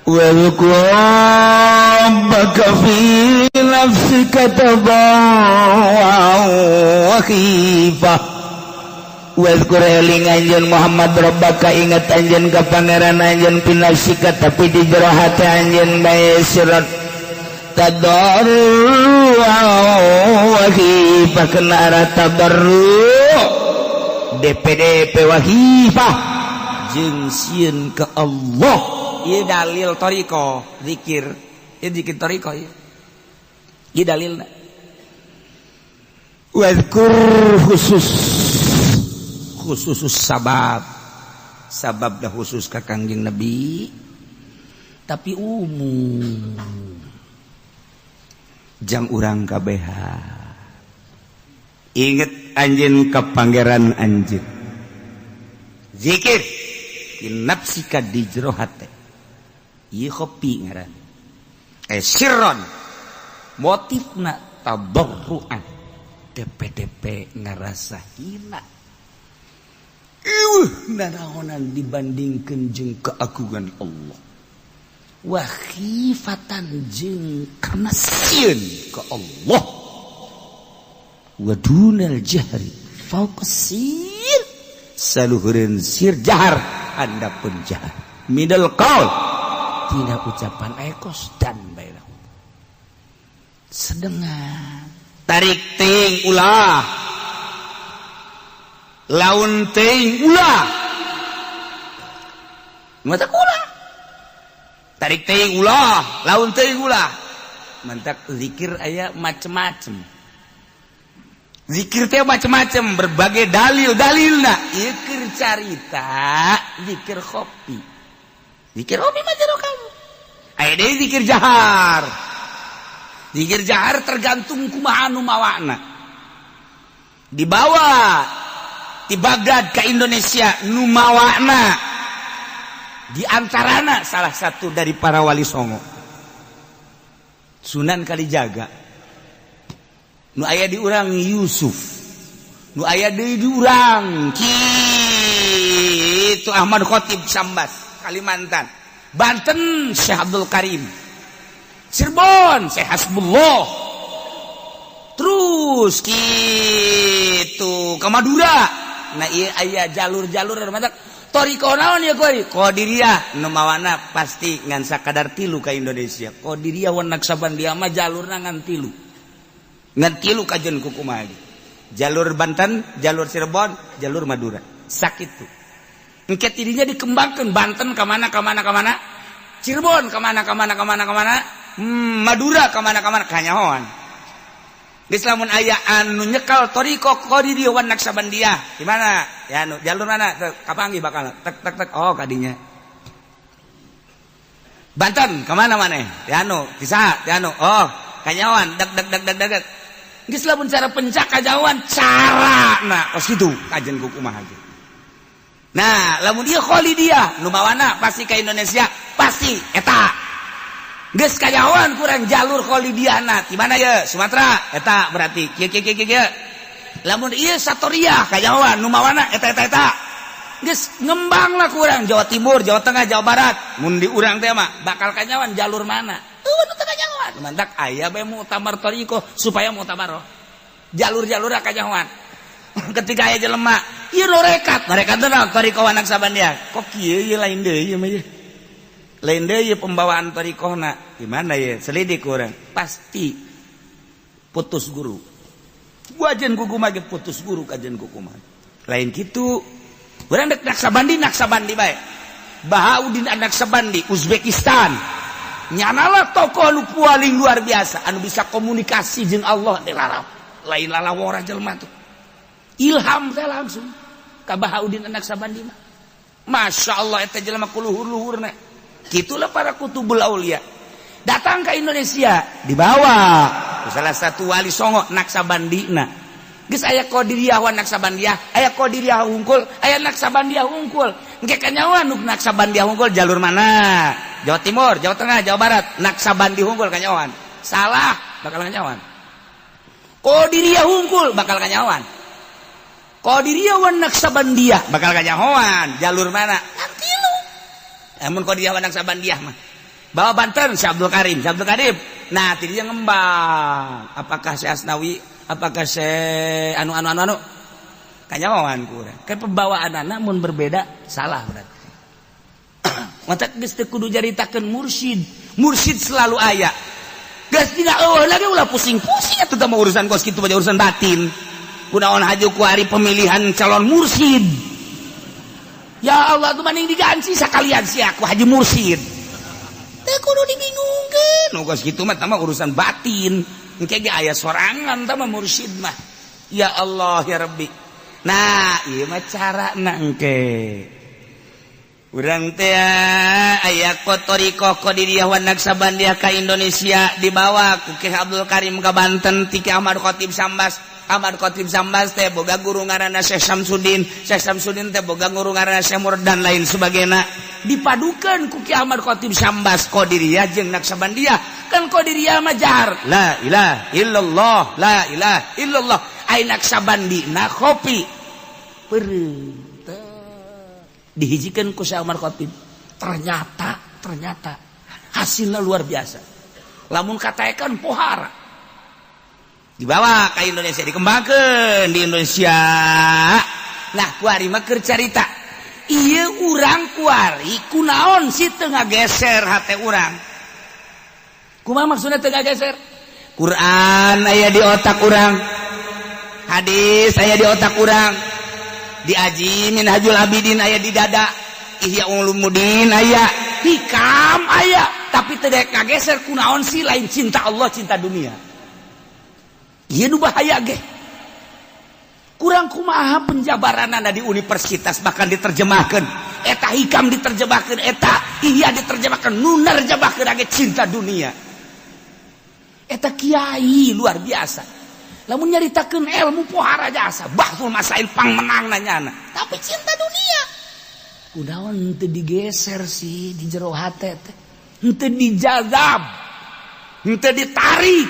Wadhkur rabbaka fi nafsika tadarruan wa khifah. Wadhkur eling anjeun Muhammad rabbaka ingat anjeun ka pangeran anjeun fi nafsika tapi di jero hate anjeun bae sirat tadarruan wa khifah kena arah tadarru DPDP wa khifah jeung sieun ka Allah. Ieu dalil thariqah zikir, ieu zikir thariqah ieu. Ieu dalilna. Wadhkur khusus khusus sabab. Sabab dah khusus ka Kangjeng Nabi tapi umum. Jang urang kabeha. Inget anjeun ka pangeran anjeun. Zikir nafsika di jero hate. Ieu kopi ngaran. Sirron motifna tadarruan DPDP ngarasa hina. Ieuh naraonan dibandingkeun jeung keagungan Allah. Wa khifatan jeung kana sieun ka Allah. Wa dunal jahri fawqa sir. Saluhureun sir jahar handapun jahar. Midal qaul tina ucapan ekos dan bae sedengan tarik ting ulah laun ting ulah mata ulah tarik ting ulah laun ting ulah mantak zikir aya macem-macem zikir teh macem-macem berbagai dalil-dalilna ieu keur carita zikir kopi. Zikir hobi mah jero kamu. Aya deui zikir jahar. Zikir jahar tergantung kumaha anu mawana. Dibawa di Baghdad ke Indonesia nu mawana. Di antarana salah satu dari para wali songo. Sunan Kalijaga. Nu aya di urang Yusuf. Nu aya deui di urang kitu Ahmad Khatib Sambas. Kalimantan, Banten Syekh Abdul Karim, Cirebon Syekh Hasbullah, terus gitu ke Madura. Nah iya aya jalur-jalur mata thariqah naon ya koi Qadiriyah nu mawana pasti ngan sakadar tilu ka Indonesia. Qadiriyah wa Naqsyabandiyah mah jalurna ngan tilu. Ngan tilu kajen ku kumaha. Jalur Banten, jalur Cirebon, jalur Madura. Sakitu. Engke tidinya dikembangkan Banten ke mana ke mana ke mana, Cirebon ke mana ke mana ke mana ke mana, Madura ke mana ke mana kanyahoan. Geus lamun aya anu nyekal thariqah Qadiriyah wan Naqsyabandiyah di mana? Ya anu jalur mana? Kapanggih bakal tek tek tek oh kadinya. Banten ke mana maneh? Ya anu bisa ya anu oh kanyahoan deg deg deg deg deg. Geus lamun cara pencak kajauhan cara nah kos kitu kajen ku kumaha ge. Nah, lamun dia Khalidiyah nu mawana pasti ke Indonesia, pasti eta. Geus kajahoan kurang jalur Khalidiyahna. Di mana ye? Sumatera, eta berarti kieu kieu kieu kieu. Lamun ieu Satoriyah kajahoan nu mawana eta eta eta. Geus ngembang lah kurang Jawa Timur, Jawa Tengah, Jawa Barat. Mun di urang teh mah bakal kanyawan jalur mana? Eueuh nu teu kanyawan. Mantak aya bae muktamar thariqah supaya muktabar. Jalur-jalur kanyahoan. Ketika aya jelema ieu norekat, norekat teh naon thariqah Naqsyabandiyah. Kok kieu ieu lain deui ieu mah ieu. Lain deui ieu pembawaan thariqahna. Gimana ye? Selidik urang. Pasti putus guru. Wajen kuku mah ge putus guru kajen kuku mah. Lain kitu. Urang dek Naqsyabandi, Naqsyabandi bae. Bahauddin Naqsyabandi, Uzbekistan. Nyanalah tokoh nu paling luar biasa anu bisa komunikasi jeung Allah teh lalap. Lain lalawora jelema tuh. Ilham teh langsung ka Bahauddin Naqsyabandi mah. Masya Allah eta jelema ku luhur-luhurna. Gitulah para kutubul aulia. Datang ke Indonesia dibawa salah satu wali songo Naksabandina. Geus aya Qadiriyah wa Naksabandiyah, aya Qadiriyah hungkul, aya Naksabandiyah hungkul. Engke kanyawan nu Naksabandiyah hungkul jalur mana? Jawa Timur, Jawa Tengah, Jawa Barat, Naksabandi hungkul kanyawan. Salah, bakal kanyawan. Qadiriyah hungkul bakal kanyawan. Qadiriyah wan Naksabandiyah bakal kanyahoan. Jalur mana? Nanti lu. Amun Qadiriyah wan Naksabandiyah mah. Bawa Banten si Abdul Karim, si Abdul Karim. Nah, tidinya ngembang. Apakah si Asnawi, apakah si anu anu anu anu kanyahoan kurang. Ke pembawaan anak mun berbeda salah berarti. Matak geus teu kudu jaritakeun mursyid. Mursyid selalu aya. Geus dina eueuh lagi ulah pusing-pusing atuh mah urusan kos kitu mah urusan batin. Kunaon haju ku hari pemilihan calon mursyid. Ya Allah tuh mending diganti sakalian sia ku haji mursyid. Teu kudu dibingungkeun. Nu kos kitu mah mah urusan batin. Engke ge aya sorangan tah mah mursyid mah. Ya Allah ya Rabbi. Nah, ieu mah carana engke. Urang teh aya thoriqoh Qadiriyah wa Naksabandiyah ka Indonesia dibawa ku Ki Abdul Karim ka Banten ti Ki Ahmad Khatib Sambas. Ahmad Khatib Sambas teh boga guru ngaranna Syekh Samsudin. Syekh Samsudin teh boga guru ngaranna Syekh Murad dan lain sebagainya. Dipadukeun ku Ki Ahmad Khatib Sambas Qadiriyah jeung Naksabandiyah. Kan Qadiriyah mah jar la ilaha illallah la ilaha illallah. Ai Naksabandina khofi. Peureum dihijikan ku Syekh Ahmad Khatib. Ternyata ternyata hasilnya luar biasa. Lamun katakan pohara dibawa ke Indonesia, dikembangkan di Indonesia. Nah, kuari mah keur carita ieu urang kuari kunaon sih teu ngageser hate urang. Kumaha maksudnya teu ngageser? Quran aya di otak urang, hadis aya di otak urang, diaji Minhajul Abidin aya di dada, Ihya Ulumuddin aya, hikam aya, tapi teu daek ngageser kunaon sih? Lain cinta Allah, cinta dunia. Ieu nu bahaya ge. Kurang kumaha penjabaranana di universitas, bahkan diterjemahkan eta hikam, diterjemahkan eta ihya, diterjemahkan nu nerjemahkeun ge cinta dunia. Eta kiai luar biasa, lamun nyaritakeun ilmu pohara jasa, bahsul masail pang menang nanyana, tapi cinta dunia. Kunaon teu digeser sih di jero hate teh? Henteu dijazab, henteu ditarik,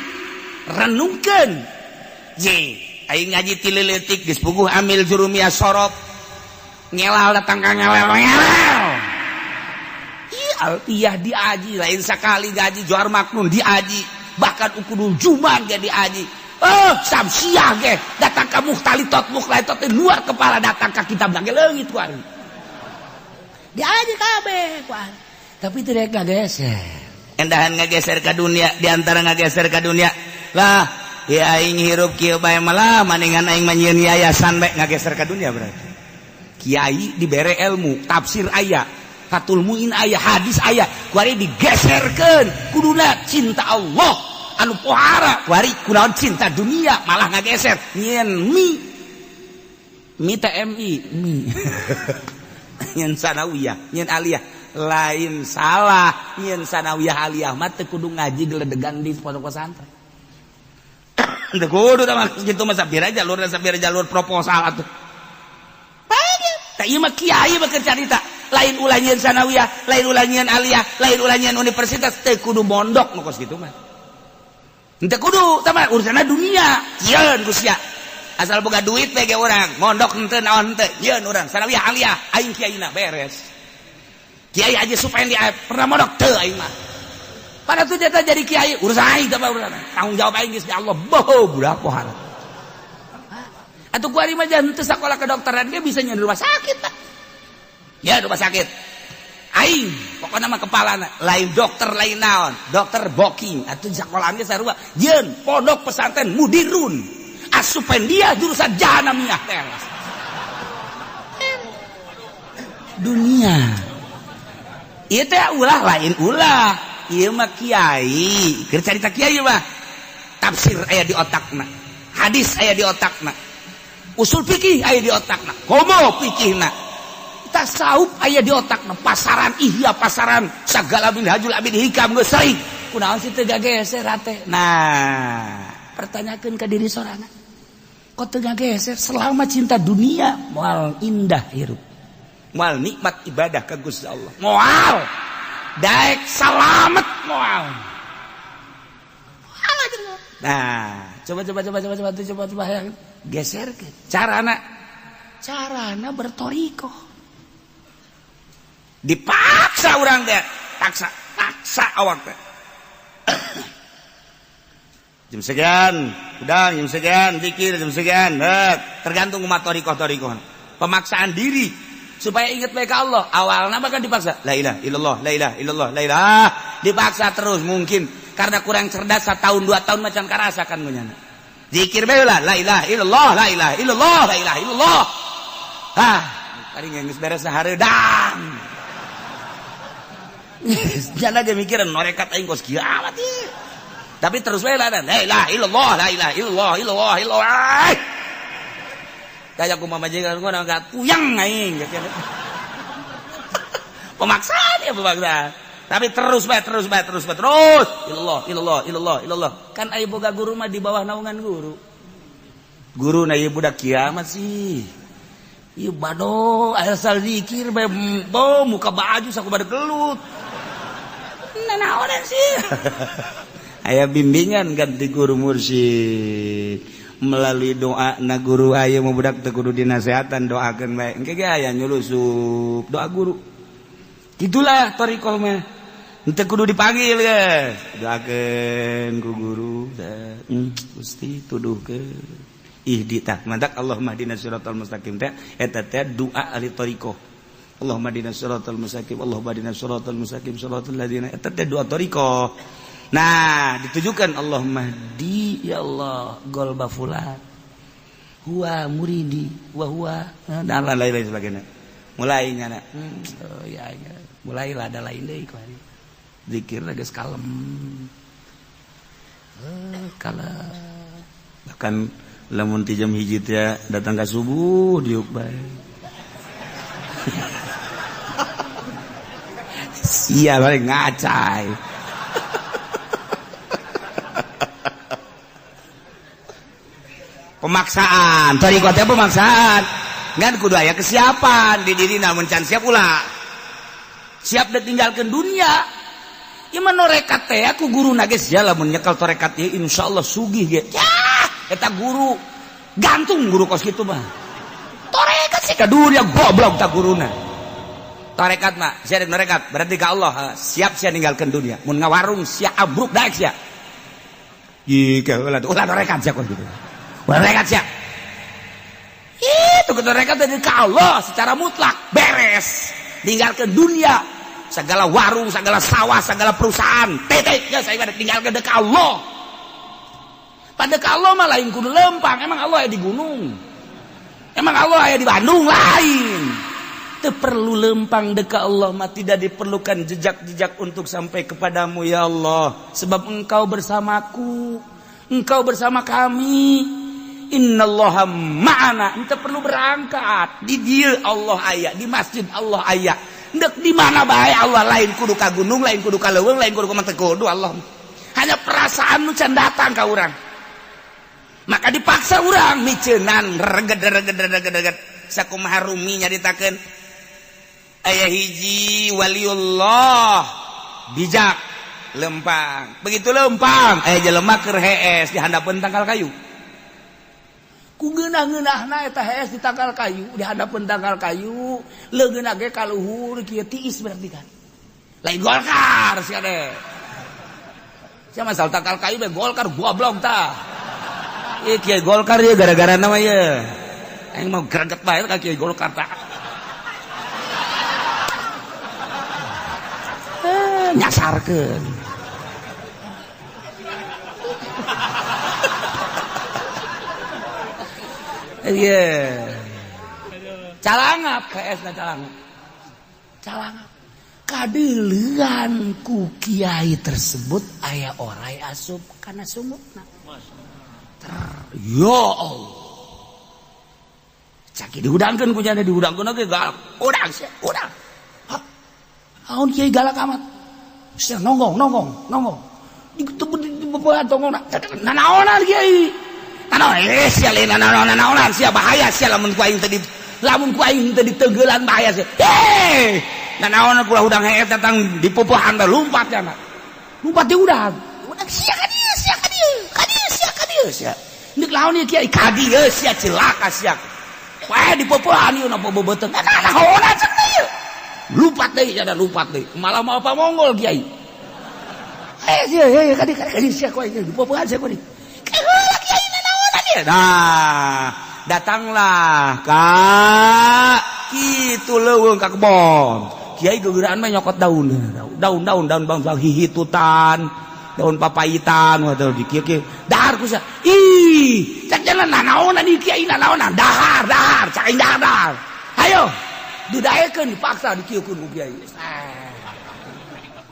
renungkeun. Ye aing ngaji ti leutik geus puguh amil jurumiyah sorop ngelal, datang ka ngelel ngelel. Ih, alfiyah diaji, lain sakali gaji Johar Maknun diaji, bahkan ukudul juman ge diaji. Oh, samsiah ge datang ka muhtalitot muhtalitot luar kepala, datang ka kitab ge leungit ku ari diaji kabeh ku ari, tapi tidak ngageser. Endahan ngageser ka dunia, diantara ngageser ka dunia lah ya aing hirup kieu bae malah maningan aing mah nyieun yayasan bae, ngageser ka dunia. Berarti kiai dibere ilmu tafsir aya, Fathul Muin aya, hadis aya, kuari digeserkeun. Kuduna cinta Allah anu pohara, kuari kunaon cinta dunia, malah ngageser nyieun mi mi TMI mi, nyieun sanawiyah, nyieun aliyah. Lain salah nyieun sanawiyah aliyah mah, teu kudu ngaji geledegan di pondok pesantren, teu kudu tah gitu mah. Sapira jalur, sapira jalur proposal atuh. Tak, ieu mah kiai mah keur carita. Lain ulah nyieun sanawiyah, lain ulah nyieun aliyah, lain ulah nyieun universitas, teu kudu mondok nu kos kitu mah. Henteu kudu, tah mah urusanna dunia. Nyieun ku sia. Asal boga duit we ge urang, mondok henteu naon henteu, nyieun urang sanawiyah aliyah, aing kiaina beres. Kiai aja supaya dia pernah mondok teu aing mah. Pada tuh jatah jadi kiai, urusan aing teh urusan. Tanggung jawab aing geus di Allah, boho budak pohara. Atau kuari mah jangan sekolah kedokteran dia bisa nyieun rumah sakit, Pak. Ya rumah sakit. Aing pokoknya mah kepala lain dokter, lain naon, dokter booking atau sekolahan ge sarua. Nyieun pondok pesantren mudirun. Asupan dia jurusan jahanamiyah teras. Dunia. Ieu teh ulah, lain ulah. Ieu mah kiai, keur carita kiai mah. Tafsir aya di otakna. Hadis aya di otakna. Usul fikih aya di otakna. Komo fikihna. Tasawuf aya di otak pasaran Ihya, pasaran segala Minhajul Abidin, Hikam geus sering. Kunaon sih teu gageser hate? Nah, pertanyakeun ka diri sorangan. Kok teu gageser? Selama cinta dunia moal indah hirup. Moal nikmat ibadah ka Gusti Allah. Moal. Daek salamet moal. Nah, coba coba coba coba coba coba coba yang geserkeun. Carana carana bertorikoh. Dipaksa urang teh, paksa, paksa awak teh. Jam sekian, udah jam sekian, zikir jam sekian, tergantung umat torikoh-torikoh. Pemaksaan diri supaya ingat baik Allah. Awalnya bahkan dipaksa. La ilaha illallah, la ilaha illallah, la ilaha. Dipaksa terus mungkin karena kurang cerdas 1 tahun 2 tahun macam karasa kan ngunyana. Zikir bae lah, la ilaha illallah, la ilaha illallah, la ilaha illallah. Ah, paling geus beres hareudang. Jangan aja mikirin norekat aing kos kieu amat ieu. Tapi terus we lah, la ilaha illallah, la ilaha illallah, illallah, illallah. Kayak aku mama majikan gua enggak puyeng aing. Pemaksaan ya, pemaksaan. Tapi terus bae, terus bae, terus bae, terus. Illallah, illallah, illallah, illallah. Kan aya boga guru mah di bawah naungan guru. Guru na ieu budak kiamat sih. Ieu bado asal zikir bae bo muka baju saku pada gelut. Nah, naonan sih. Aya bimbingan ganti guru mursyid melalui doa na guru. Aya mau budak teu kudu dinasehatan, doakeun bae, engke ge aya nyulusup doa guru. Itulah thoriqoh mah, henteu kudu dipanggil geus, doakeun ku guru. Gusti, tuduhkeun ihdi tah mantak Allahumma hdina siratal mustaqim teh, eta teh doa ahli thoriqoh. Allahumma hdina siratal mustaqim, Allahumma hdina siratal mustaqim, siratal ladzina, eta teh doa thoriqoh. Nah, ditujukan Allahumma hdi, ya Allah, golba fulan huwa muridi wa huwa dan lain-lain sebagainya. Mulai nyana. Oh, ya, ya. Mulailah ada lain deui kuari. Zikir geus kalem. Kalem. Bahkan lamun ti jam 1 teh datang ka subuh diuk bae. Sia balik ngacai. Pemaksaan, thoriqoh teh pemaksaan. Ngan kudu aya kesiapan di diri, namun can siap ulah. Siap dek tinggalkeun dunia. Ieu mah norekat teh aku guru geus ya, lamun nyekel torekat ieu insyaallah sugih ge. Ya, eta guru gantung guru kos kitu mah. Torekat sih ka dunia goblok tak guruna. Torekat mah, sia dek norekat berarti ka Allah, siap sia ninggalkeun dunia. Mun ngawarung sia abruk daek sia. Jika ulah ulah norekat sia kos kitu. Ulah norekat sia. Itu torekat dari ka Allah secara mutlak beres. Tinggalkeun dunia, segala warung, segala sawah, segala perusahaan, titik ya saya tinggalkeun dek Allah. Pada ka Allah mah lain kudu lempang, emang Allah aya di gunung. Emang Allah aya di Bandung lain. Teu perlu lempang dek Allah mah, tidak diperlukan jejak-jejak untuk sampai kepadamu ya Allah, sebab engkau bersamaku, engkau bersama kami. Innallaha ma'ana. Ente perlu berangkat. Di dieu Allah aya, di masjid Allah aya. Ndek di mana bae Allah, lain kudu ka gunung, lain kudu ka leuweung, lain kudu ka teu kudu Allah. Hanya perasaan nu can datang ka urang. Maka dipaksa urang miceunan reged reged reged reged. Sakumaha Rumi nyaritakeun aya hiji waliullah bijak lempang. Begitu lempang aya jelema keur hees di handapeun tangkal kayu. Ku ngeunah-ngeunahna eta hees di tangkal kayu, di handapeun tangkal kayu, leungeunna ge ka luhur kieu tiis berarti kan. Lain Golkar sia deh. Sia masalah tangkal kayu be Golkar goblok tah. Ieu kiai Golkar ieu gara-gara nama ieu. Aing mau greget bae ka kiai Golkar tah. Nyasarkeun. Iya. Calangap KS na calangap. Calangap. Kadeulean ku kiai tersebut aya orai asup kana sumutna. Ya Allah. Sakit dihudangkeun ku nyana, dihudangkeun oge galak. Hudang sia, hudang. Hah? Naon, kiai, galak amat? Sia nonggong, nonggong, nonggong. Di nonggong. Nanaonan, kiai? Nanaon? Eh, sia lain nanaonan, nanaonan sia, bahaya sia lamun ku aing tadi, lamun ku aing teu ditenggelan bahaya sia. Eh, nanaonan kula hudang heet datang di pupuhan teh lumpat nya. Lumpat di hudang. Hudang sia, ka dieu sia, ka dieu. Ka dieu sia, ka dieu sia. Nek lawan ieu, kiai? Ka dieu sia, cilaka sia. Wah, di pupuhan ieu napa beubeuteng. Nanaonan cek ieu. Lumpat deui, ada lumpat deui. Malah mau apa Mongol kiai. Eh, sia, eh, ka dieu, ka dieu sia, ku aing di pupuhan sia ku dieu. Kiai, nanaonan ieu? Nah, datanglah ka kitu leuweung ka kebon. Kiai gegeraan mah nyokot daun, daun, daun, daun bangsa hihitutan, daun papaitan, waduh, di kieu kieu. Dahar ku sia. Ih, cak jalan nanaonan ieu, kiai, nanaonan? Dahar, dahar, cak aing dahar, dahar. Ayo, didaekeun, dipaksa dikieukeun ku kiai.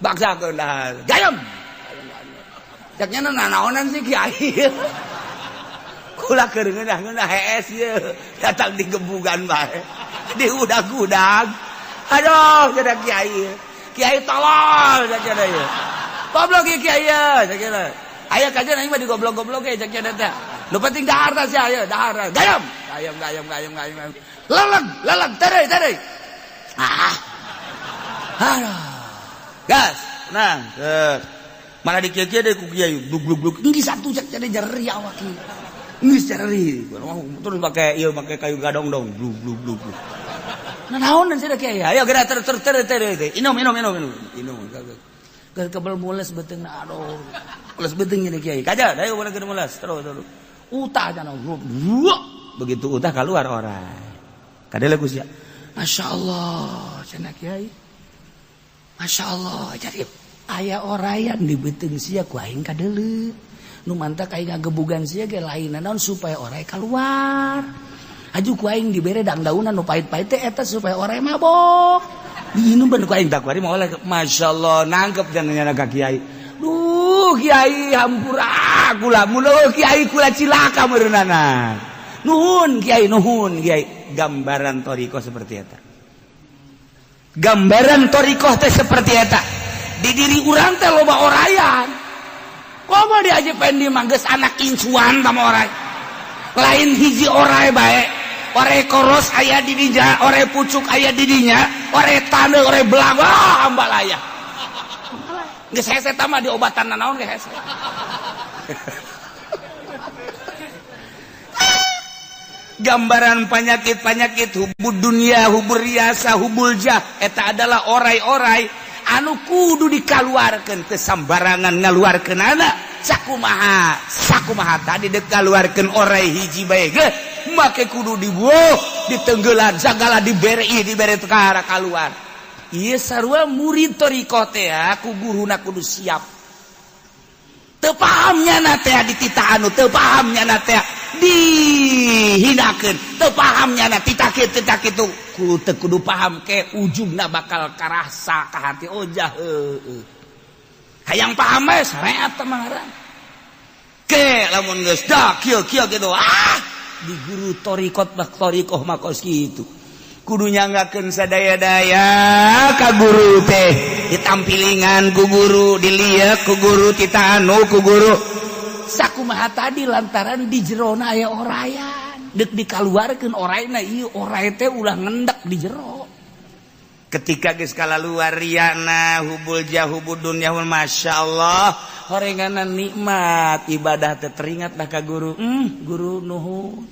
Baksakeun dahar. Gayem. Cak nya nanaonan sih, kiai? Kula keur ngeunah-ngeunah hees ieu, datang di gebugan bae. Di udag-udag. Aduh, cenah kiai. Kiai tolol cak cenah ieu. Goblok ieu kiai ieu cak cenah. Aya kajian aing mah digoblok-goblok ge cak cenah teh. Nu penting dahar tah sia, ayo dahar. Gayem. Gayem, gayem, gayem, gayem. Leleg, leleg, tereu, tereu. Ah. Aduh. Gas. Nah, malah dikieu-kieu deui ku kiai, glug glug glug. Geus satu cak cenah nyeri awak ieu. Geus nyeri. Terus make ieu, make kayu gadong dong, glug glug glug. Nah, naon cenah kiai? Ayo geura ter ter ter ter. Inum, inum, inum, inum. Inum. Keur kebel mules beuteungna, aduh. Mules beuteung ini kiai. Kaja, ayo boleh keur mules. Terus terus. Utah cenah. Begitu utah keluar orang. Kadele ku sia. Masya Allah, cenah kiai. Masya Allah, jadi aya orayan di beuteung sia ku aing kadeuleu. Nu mantak aing ngagebugan sia ge lain naon, supaya orai keluar. Aju ku aing dibere dangdaunan nu pahit-pahit teh eta supaya orai mabok. Diinum bener ku aing tak kuari mau. Masya Allah, nangkep jangan nyana ka kiai. Duh, kiai, hampura kula, mulo kiai, kula cilaka meureunana. Nuhun, kiai, nuhun, kiai. Gambaran thoriqoh seperti eta. Gambaran thoriqoh teh seperti eta. Di diri urang teh loba orayan. Komo di Haji Pendi mah geus anak incuan sama orai. Lain hiji orai bae. Orai koros aya di dinya, orai pucuk aya di dinya, orai taneuh, orai belang, wah, ambalaya. Geus hese mah diobatan nanaon ge hese. Gambaran penyakit-penyakit hubbud dunia, hubbur riasa, hubbul jah, eta adalah orai-orai anu kudu dikaluarkeun, teu sambarangan ngaluarkeun anak. Sakumaha sakumaha tadi dek kaluarkeun orai hiji bae ge make kudu dibuah, ditenggelan segala, dibere, dibere tekara keluar. Ieu sarua murid thoriqoh teh ku guruna kudu siap. Teu paham nyana teh dititah, anu teu paham nyana teh dihinakeun, teu paham nyana titah kieu, titah kitu, ku teu kudu paham ke ujungna bakal karasa ka hati. Oh jah, heueuh, hayang paham bae syariat teh mah ke lamun geus dah kieu kieu gitu. Ah, di guru thoriqot mah, thoriqoh mah kos kitu, kudu nyanggakeun sadaya-daya ka guru teh, ditampilingan ku guru, dilihat ku guru, tita anu ku guru. Sakumaha tadi, lantaran di jerona aya orayan, dek dikaluarkeun orayna ieu, oray teh ulah ngendak di jero. Ketika geus kalaluar riana, hubbul jah, hubbud dunya, Masya Allah, horenganan nikmat ibadah teh, teringat dah ka guru. Guru, nuhun,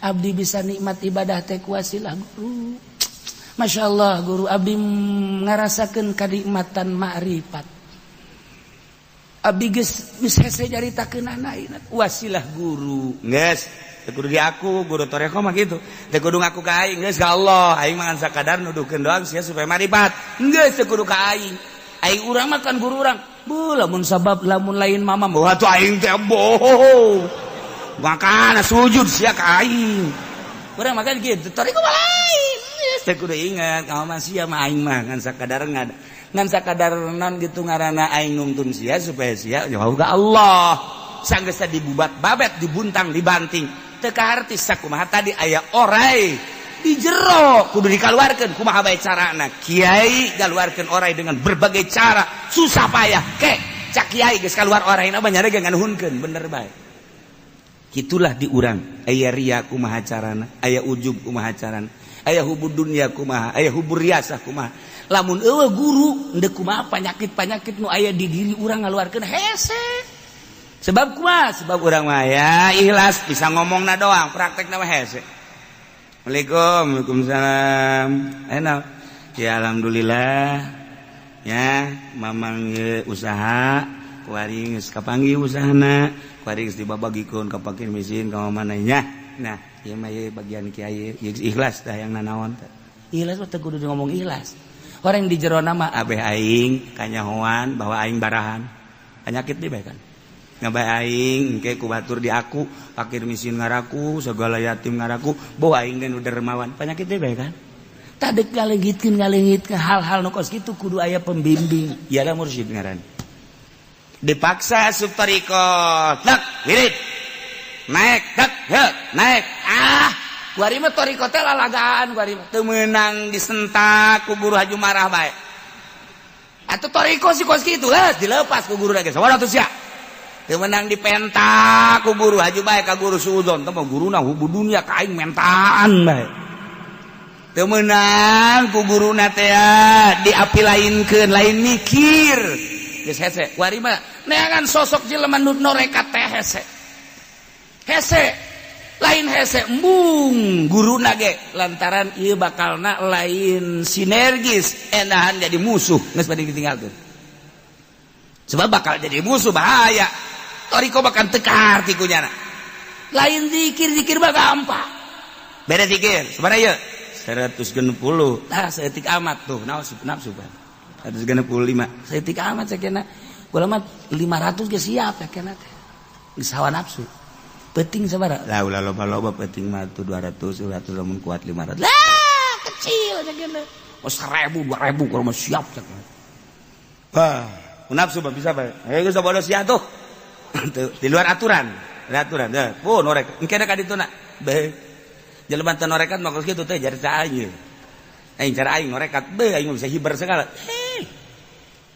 abdi bisa nikmat ibadah teh kuasilah guru. Masya Allah, guru, abdi ngarasakeun kanikmatan ma'rifat, abdi geus geus hese nyaritakeun anak wasilah guru. Geus teu kudu diaku guru thoriqoh mah kitu, teu kudu ngaku ka aing, geus ka Allah. Aing mah ngan sakadar nuduhkeun doang sia supaya marifat. Geus teu kudu ka aing. Aing urang mah kan guru urang bu, lamun sabab lamun lain mama wah tuh aing teh bohong, makana sujud sia ka aing. Urang makan gitu, thoriqoh mah lain. Geus teu kudu ingat kamu mah, sia mah, aing mah ngan sakadar ngan sakadar non gitu ngaranna, aing nungtun sia supaya sia jauh ka Allah. Sanggeus dibubat babet, dibuntang dibanting, teu kaharti. Sakumaha tadi aya orai. Di jero kudu dikaluarkeun. Kumaha bae carana? Kiai ngaluarkeun orai dengan berbagai cara, susah payah. Ke cak kiai geus kaluar orai mah, nyare ge nganuhunkeun bener bae. Gitulah di urang. Aya ria, kumaha carana? Aya ujub, kumaha carana? Aya hubud dunya, kumaha? Aya hubur riasah, kumaha? Lamun euweuh guru, endek kumaha penyakit-penyakit nu aya di diri urang ngaluarkeun hese. Sebab kumaha? Sebab urang mah ya ikhlas bisa ngomongna doang, praktekna mah hese. Assalamualaikum. Waalaikumsalam. Enak ya, alhamdulillah ya. Mamang ye usaha kuari geus kapanggih usahana, kuari geus dibabagikeun ka fakir miskin ka mana nya. Nah, ieu mah ieu bagian kiai ikhlas dah yang nanaon teh. Ikhlas mah teu kudu ngomong ikhlas. Orang di jero nama abeh aing kanyahoan bahwa aing barahan penyakit di bae kan. Ngabae aing engke ku batur di aku, fakir miskin ngaraku, segala yatim ngaraku bahwa aing teh nu dermawan, penyakit di bae kan. Tadek ngalengitkeun ngalengitkeun hal-hal nu kos kitu kudu aya pembimbing, ialah mursyid ngaran. Dipaksa asup thariqot, tak wirid, naik, tak he, naik. Ah, kuari mah thariqot teh lalagaan. Kuari mah teu meunang disentak ku guru, haju marah bae. Atuh thariqot si kos kitu lah, dilepas ku guru lagi sabaraha tuh sia. Teu meunang dipentak ku guru, haju bae ka guru suudzon. Teh mah guruna hubu dunia ka aing, mentaan bae. Teu meunang ku guruna teh diapi lainkeun, lain mikir geus hese. Kuari mah neangan sosok jelema nu norekat teh hese. Hese lain hese, embung guruna ge, lantaran ieu bakalna lain sinergis, endahan jadi musuh, geus bade ditinggalkeun. Sebab bakal jadi musuh, bahaya. Thariqot bakal teu kaharti ku nyana. Lain zikir, zikir mah gampang. Beda zikir sebenarnya 160. Tah, saeutik amat tuh nafsu nafsu kan 165 saeutik amat sakena. Kula mah 500 ge siap sakena teh. Geus hawa nafsu. Penting sabaraha lah? Ulah loba-loba, penting mah tuh 200, 200, lamun kuat 500 lah, kecil sakena. Oh, 1000, 2000 kalau mah siap sakena. Wah, nafsu mah bisa bae. Eh, geus bodoh sia tuh. Di luar aturan, di aturan. Dah, oh, norek. Engke ka dituna. Bae. Jelema teu norekat mah kos kitu teh jari aing. Aing cara aing norekat, be aing bisa hiber segala. Eh.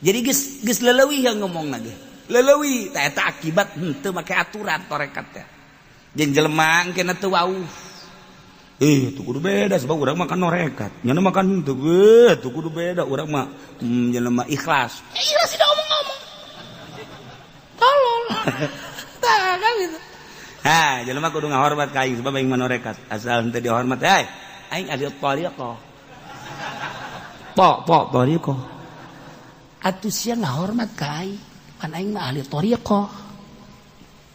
Jadi geus geus leleuwih yang ngomong ge. Leleuwih tah eta akibat henteu make aturan torekat teh. Jeung jelema engke teu wauh. Eh, tuh kudu beda sebab urang mah kan norekat. Nyana makan henteu, eh, tuh kudu beda urang mah jelema ikhlas. Eh, ikhlas tidak ngomong-ngomong. Tolol. Tah kan gitu. Ha, jelema kudu ngahormat ka aing sebab aing mah norekat. Asal henteu dihormat, eh, aing ahli thariqah. Po, po, thariqah. Atuh sia ngahormat ka aing, pan aing mah ahli thariqah.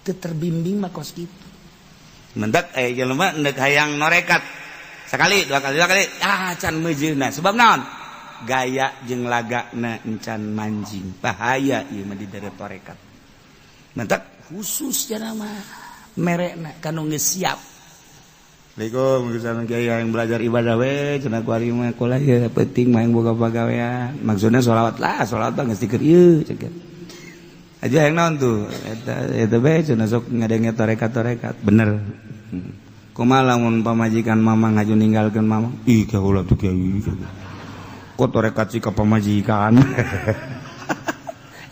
Teu terbimbing mah kos kitu. Mendak eh jelema endek hayang norekat. Sekali, dua kali, dua kali, ah can meujeuna. Sebab naon? Gaya jeung lagana encan manjing. Bahaya ieu mah di deret torekat. Mentak khusus jana mah merekna kanu geus siap. Assalamualaikum, misalnya kiai yang belajar ibadah we, cenah ku ari mah kula ya penting mah yang boga pagawean. Maksudnya sholawat lah, sholawat mah geus dikeur ieu cek. Aja yang naon tuh? Eta eta bae cenah sok ngadenge tarekat-tarekat. Bener. Kumaha lamun pamajikan mamang ngaju ninggalkeun mamang? Ih, kaula tuh kiai. Kok tarekat sih ka pamajikan?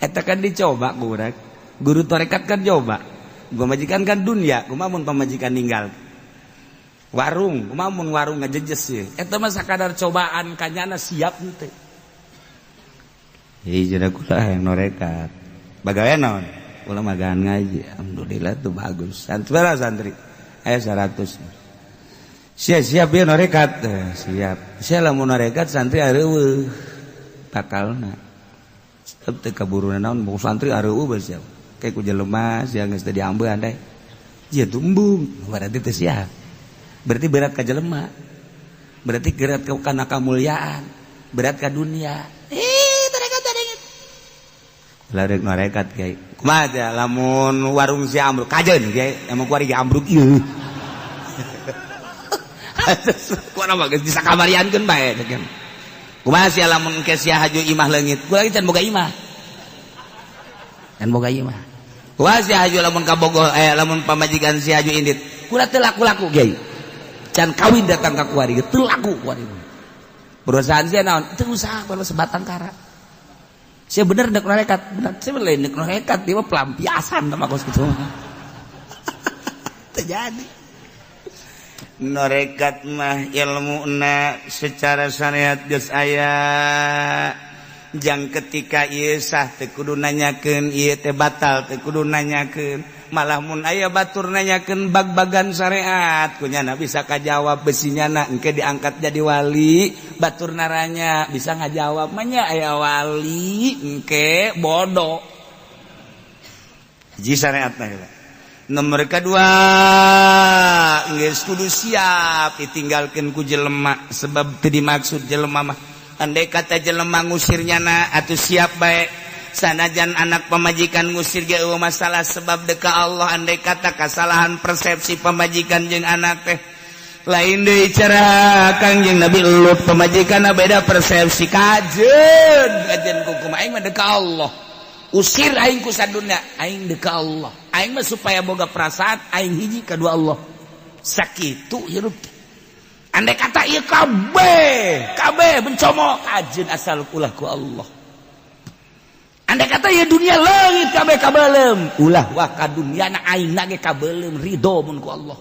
Eta kan dicoba ku urang. Guru tarekat kan coba. Pamajikan kan dunia, kumaha mun pamajikan ninggal? Warung, kumaha mun warung ngajejes sih? Eta mah sakadar cobaan kanyana siap henteu. Hei, jadi kula yang norekat. Bagaimana naon? Kula magaan ngaji. Alhamdulillah tuh bagus. Santri berapa santri? Ayo 100. Siap siap ya norekat. Eh, siap. Sia lamun norekat santri areuweuh. Bakalna. Tetep teu kaburu naon mau santri areuweuh bae siap. Kayak ku jelema sia geus teu diambean deh. Jia tumbung, berarti teu siap. Berarti berat ka jelema. Berarti berat ka kana kamuliaan, berat ka dunia. Eh, tarekat tarekat. Larek norekat kiai. Kumaha teh lamun warung si ambruk kajeun kiai, emang kuari ge ambruk ieu. Kuana mah geus bisa kamariankeun bae cek. Kumaha sia lamun ke sia haju imah leungit? Kula ge can boga imah. Can boga imah. Kumaha sia haju lamun kabogoh eh lamun pamajikan sia haju indit? Kula teu laku-laku kiai. Can kawin datang ka kuari ge teu laku kuari. Perusahaan sia naon? Teu usaha kalau sebatang kara. Sia bener dek nekat, bener. Sia lain dek nekat, dia mah pelampiasan sama kos kitu mah. Terjadi. Norekat mah ilmuna secara syariat geus aya. Jang ketika ieu sah teu kudu nanyakeun, ieu teh batal teu kudu nanyakeun. Malah mun aya batur nanyakeun bag-bagan syariat, ku nyana bisa kajawab, besi nyana engke diangkat jadi wali, batur naranya bisa ngajawab mah nya aya wali engke bodoh. Hiji syariatna eta. Nomor kedua, geus kudu siap ditinggalkeun ku jelema, sebab teu dimaksud jelema mah. Andai kata jelema ngusir nyana atuh siap bae, sanajan anak pamajikan ngusir ge euweuh masalah, sebab deka Allah. Andai kata kesalahan persepsi pamajikan jeung anak teh lain deui, cara Kangjeng Nabi Lut pamajikan beda persepsi, kajeun kajeun kumaha, aing mah deka Allah, usir aing ku sadunya, aing deka Allah, aing mah supaya boga perasaan aing hiji kadua Allah, sakitu hirup. Andai kata ieu kabeh kabeh bencomo, kajeun asal ulah ku Allah. Andai kata ieu dunia leungit kabeh kabelem, ulah wah ka dunia na aing na ge kabelem, ridho mun ku Allah,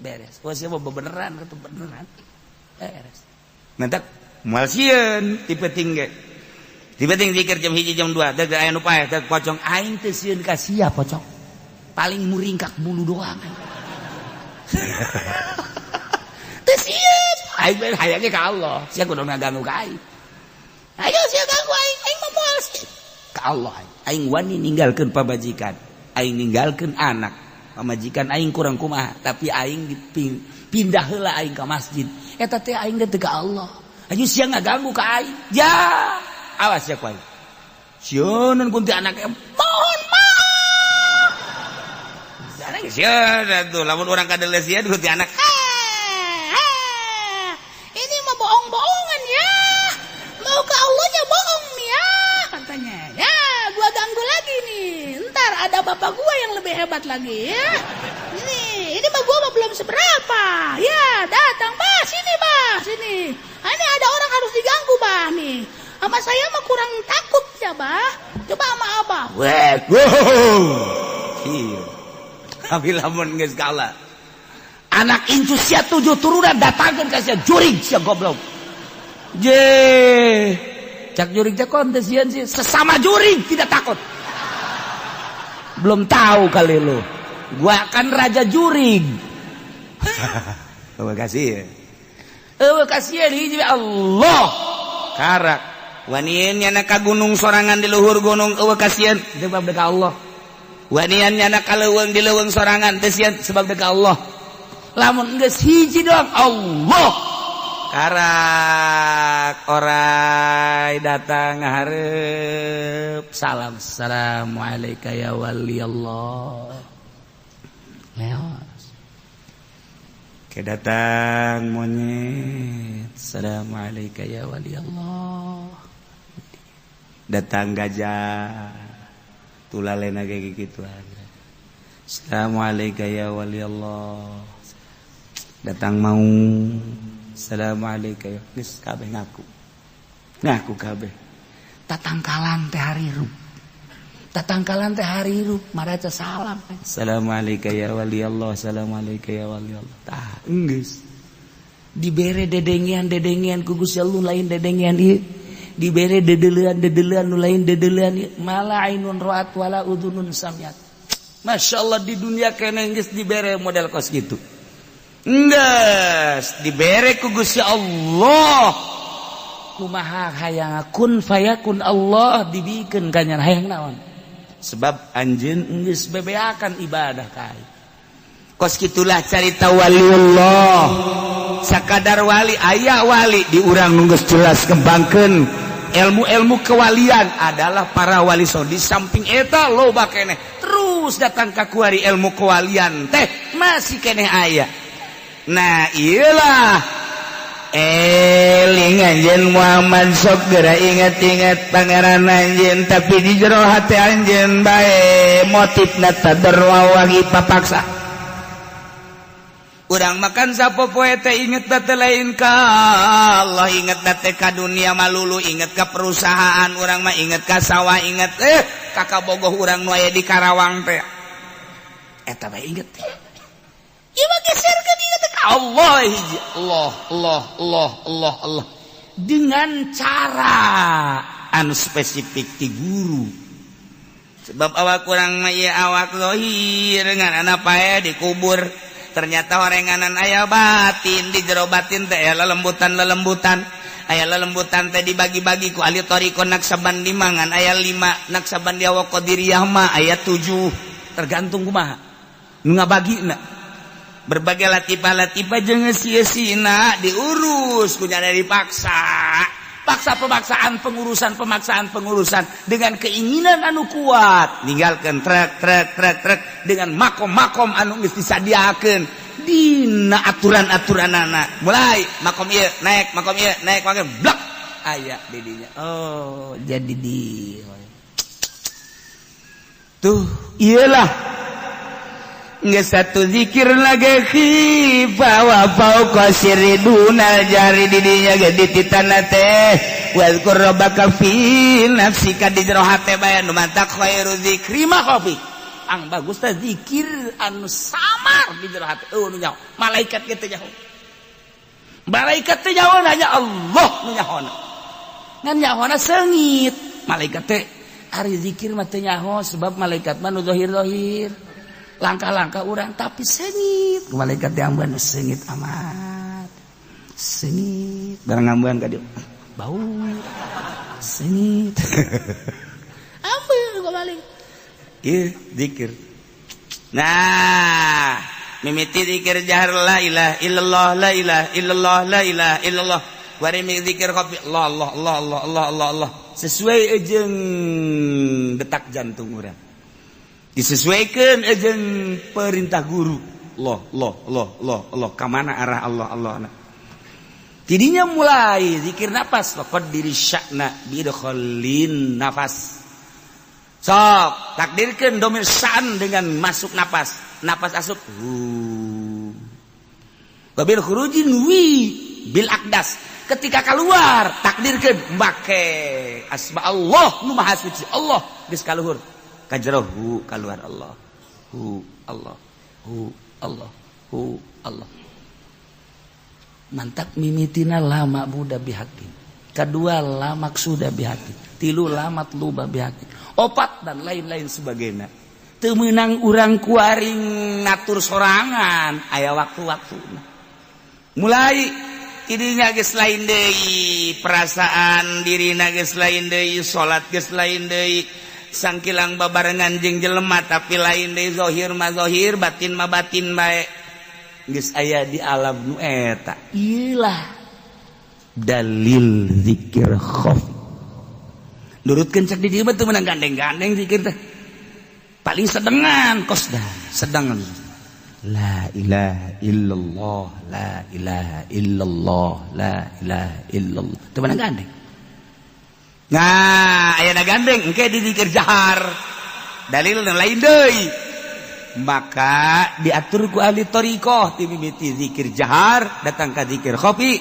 beres. Wah, siapa beneran kata beneran beres. Mentak moal sieun tipe tinggi. Tipe tinggi zikir jam 1, jam 2, teh aya nu paeh teh pocong, aing teu sieun ka sia pocong, paling muringkak bulu doang. Teu sieun aing mah, hayangnya ka Allah, sia kudu ngaganggu ka aing, ayo sia ganggu aing, aing mah moal sieun ka Allah. Aing wani ninggalkeun pamajikan aing, ninggalkeun anak, pamajikan aing kurang kumaha, tapi aing dipindah heula aing ka masjid eta teh, aing teh ka Allah. Ayo sia ngaganggu ka aing ya, awas ya ku aing sieun kunti anak, mohon maaf. Sieun atuh lamun urang kadele sieun kunti anak. Ah, ini mau bohong-bohongan ya. Mau ke Allahnya bohong nih ya, katanya. Ya, gua ganggu lagi nih. Ntar ada bapak gua yang lebih hebat lagi ya. Ini, ini mah gua mah belum seberapa. Ya, datang, Bah, sini, Bah, sini. Ah, ini ada orang harus diganggu, Bah, nih. Sama saya mah kurang takut ya, Bah. Coba sama Abah. Weh, wow. Iya. Tapi lamun geus kalah. Anak incu sia tujuh turunan datangkeun ka sia, jurig sia goblok. Je cak jurig teh kon teu sieun sih, sesama jurig tidak takut. Belum tahu kali lu, gua kan raja jurig. Terima kasih ya. Eueuh kasihan hiji Allah. Karak. Wanian nyana ka gunung sorangan di luhur gunung, eueuh kasihan sebab deka Allah. Wanian nyana ka leuweung, di leuweung sorangan, teu sieun sebab deka Allah. Lamun geus hiji doang Allah. Karak orai datang ngahareup, salam, assalamualaikum ya wali Allah. Leos. Ke datang monyet, assalamualaikum ya wali Allah. Datang gajah, tulalena kayak gitu, assalamualaikum ya wali Allah. Datang mau, assalamualaikum ya, geus kabeh ngaku ngaku kabeh. Tatangkalan teh harirup, tatangkalan teh harirup maraca salam. Assalamualaikum ya wali Allah, assalamualaikum ya wali Allah. Tah geus dibere dedengean dedengean ku Gusti Allah, lain dedengean ieu, dibere dedelean dedelean nu lain dedelean ieu, mala ainun ra'at wala udhunun samiat. Masya Allah, di dunia kene geus dibere model kos gitu. Geus dibere ku Gusti Allah. Kumaha hayang kun fayakun Allah dibikeun ka nyana, hayang naon? Sebab anjeun geus bebeakan ibadah ka aing. Kos gitulah carita waliullah. Sakadar wali, aya wali di urang nu geus jelas kembangkeun ilmu-ilmu kewalian adalah para wali. So di samping eta loba keneh terus datang ka kuari ilmu kewalian teh masih keneh aya. Nah, iyalah, eling anjeun Muhammad, sok geura inget-inget Pangeran anjeun, tapi di jero hati anjeun bae motifna tadarrua, papaksa. Urang makan sapopoe teh inget teh lain ka Allah, inget teh ka dunia malulu, inget ka perusahaan urang mah, inget ka sawah, inget kakak bogoh urang nu aya di Karawang teh. Eta bae inget teh. Ieu mah geserkeun inget ka Allah hiji. Allah, Allah, Allah, Allah, Allah. Dengan cara anu spesifik ti guru. Sebab awak kurang mah ieu awak zahir ngan anak pae dikubur. Ternyata orenganan aya batin, di jero batin teh aya lelembutan lelembutan, aya lelembutan teh dibagi-bagi ku ahli thariqah Naksabandi mangan aya 5, Naksabandi wa Qadiriyah mah aya 7, tergantung kumaha nu ngabagina. Berbagai latifah-latifah jeung sieusina diurus ku nyana dipaksa. Paksa pemaksaan pengurusan, pemaksaan pengurusan dengan keinginan anu kuat, ninggalkan trek trek trek trek dengan makom-makom anu geus disadiakeun dina aturan-aturan anak. Mulai makom ieu naik, makom ieu naik, makom blak aya di dinya. Oh, jadi di tuh iyalah. Nggak satu zikir lagi khifa wa fauqa sirri dunal jari di dinya ge dititana teh wazkur rabbaka fi nafsika di jero hate bae nu mantak khairu zikri ma khafi. Ang bagus teh zikir anu samar di jero hate. Oh, nu nyaho malaikat ge teu nyaho, malaikat teh nyaho hanya Allah nu nyahona, ngan nyahona seungit. Malaikat teh ari zikir mah teu nyaho sebab malaikat mah nu zahir-zahir langkah-langkah orang, tapi sengit malaikat yang ambuan sengit amat, sengit barang ambuan ka dieu bau sengit. Ambil gua balik. Ieu zikir. Nah, mimiti zikir jahar la ilaha illallah, la ilaha illallah, la ilaha illallah. Bari zikir khafi Allah, Allah, Allah, Allah, Allah, Allah, Allah, sesuai jeung detak jantung urang, disesuaikan jeung perintah guru. Allah, Allah, Allah, Allah, Allah, kamana arah Allah, Allah. Nah, tidinya mulai zikir nafas diri sya'na bidkholin nafas. Sok takdirkan domir sa'an dengan masuk nafas, nafas asup hu, wabil khurujin wi bil akdas. Ketika keluar takdirkan make asma Allah nu maha suci Allah, geus kaluhur kajero hu, keluar Allah, hu Allah, hu Allah, hu Allah. Mantap mimitina la ma'buda bihaqqin, kedua la maksuda bihaqqin, tilu la matluba bihaqqin, opat dan lain-lain sebagainya. Teu meunang urang kuaring ngatur sorangan, aya waktu-waktu. Mulai tidinya geus lain deui perasaan dirina, geus lain deui salat, geus lain deui sangkilang babarengan jeung jelema, tapi lain deui, zahir mah zahir, batin mah batin bae, geus aya di alam nu eta. Iyalah dalil zikir khafi. Nurutkeun cek di dieu mah teu meunang gandeng-gandeng zikir teh, paling sedengan kosdah sedengan la ilaha illallah, la ilaha illallah, la ilaha illallah, teu meunang gandeng. Nah, aya gandeng engke di zikir jahar dalil lain deui. Maka diatur ku ahli thariqah ti mimiti zikir jahar datang ka zikir khafi,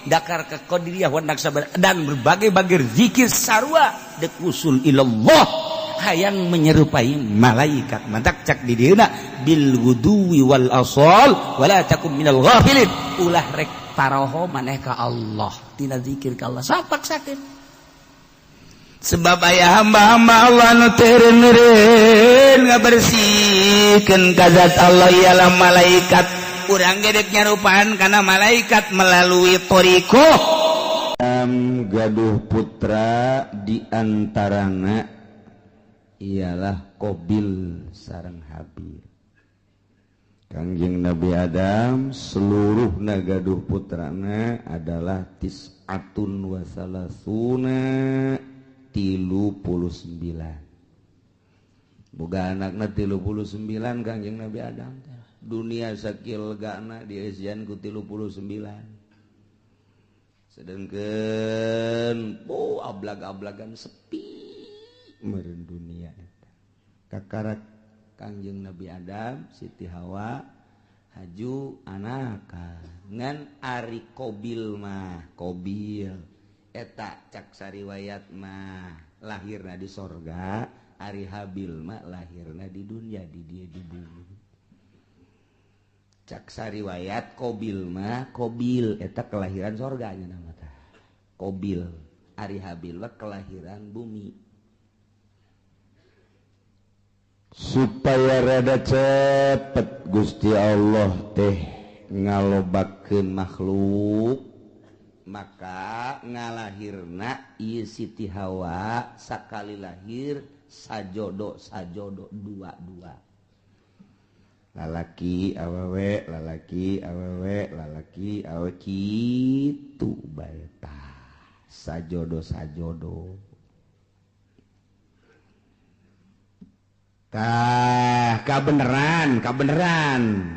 dakar ke qadiriyah wa naqsyabandiyah dan berbagai-bagai zikir sarua dek usul ilallah, hayang menyerupai malaikat. Mantak cak di dieuna bil ghuduwi wal asal wala takum minal ghafilin, ulah rek paroho maneh ka Allah tina zikir ka Allah sok paksakeun. Sebab aya hamba-hamba Allah nu teu eureun ngabersihkeun ka zat Allah ialah malaikat. Urang ge dek nyarupaan kana malaikat melalui thariqah. Gaduh putra diantarana ialah Qobil sareng Habil. Kangjeng Nabi Adam seluruh gaduh putrana adalah tis'atun wasalasuna, 39. Boga anakna 39 Kangjeng Nabi Adam. Dunia sakil gana dieusian ku 39. Sedangkan oh ablag-ablagan sepi meureun dunia eta. Kakarak Kangjeng Nabi Adam, Siti Hawa. Haju anakan ngan ari Kobil mah Kobil eta cak sariwayat mah lahirna di sorga, ari Habil mah lahirna di dunia, di dia di bumi. Cak sariwayat Kobil mah Kobil eta kelahiran sorganya nama tah Kobil, ari Habil mah kelahiran bumi. Supaya rada cepet Gusti Allah teh ngalobakeun makhluk, maka ngalahirna ieu Siti Hawa sakali lahir sajodo sajodo dua-dua, lalaki awewe lalaki awewe lalaki awewe kitu bae tah sajodo sajodo. Tah kabeneran kabeneran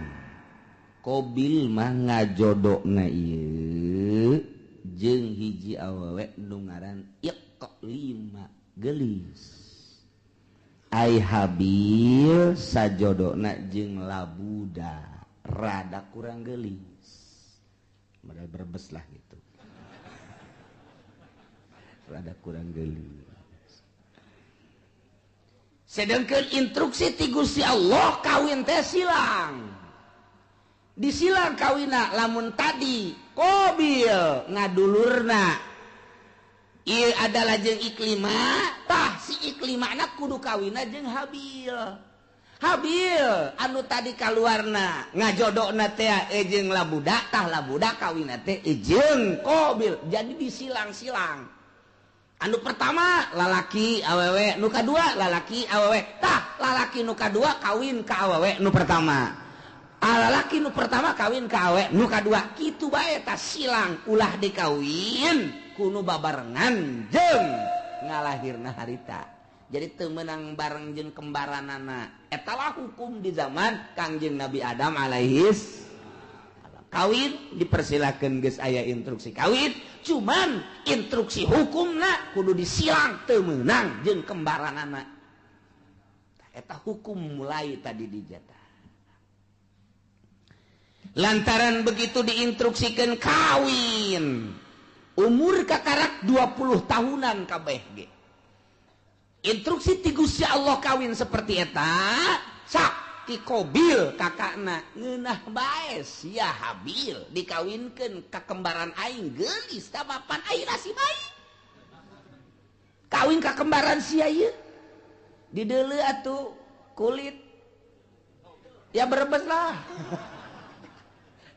Kobil mah ngajodona ieu jeung hiji awewe nu ngaran Iqlima geulis. Ai Habil sajodona jeung Labuda rada kurang geulis, modal Brebes lah gitu, rada kurang geulis. Sedangkan instruksi ti Gusti Allah kawin teh silang, disilang kawina. Lamun tadi Kobil ngadulurna ieu adalah jeung Iklima, tah si Iklimana kudu kawina jeung Habil. Habil anu tadi kaluarna ngajodokna teh jeung Labuda, tah Labuda kawina teh jeung Kobil. Jadi disilang-silang. Anu pertama lalaki awewe, nu kadua lalaki awewe, tah lalaki nu kadua kawin ka awewe nu pertama, lalaki nu pertama kawin ka awewe nu kadua, kitu bae tah silang. Ulah dikawin kudu babarengan jeung ngalahirna harita. Jadi teu meunang bareng jeung kembaranana. Eta lah hukum di zaman Kangjeng Nabi Adam alaihis. Kawin dipersilakan geus aya instruksi kawin, cuman instruksi hukumna kudu disilang teu meunang jeung kembaranana. Eta hukum mulai tadi dijatah. Lantaran begitu diinstruksikan kawin, umur kakarak 20 tahunan kabeh ge. Instruksi ti Gusti Allah kawin seperti eta, sak ti Kobil kakakna ngeunah bae sia Habil dikawinkeun ka kembaran aing geulis tamapan aing nasib aing. Kawin ka kembaran sia ieu dideuleu atuh kulit ya Brebes lah.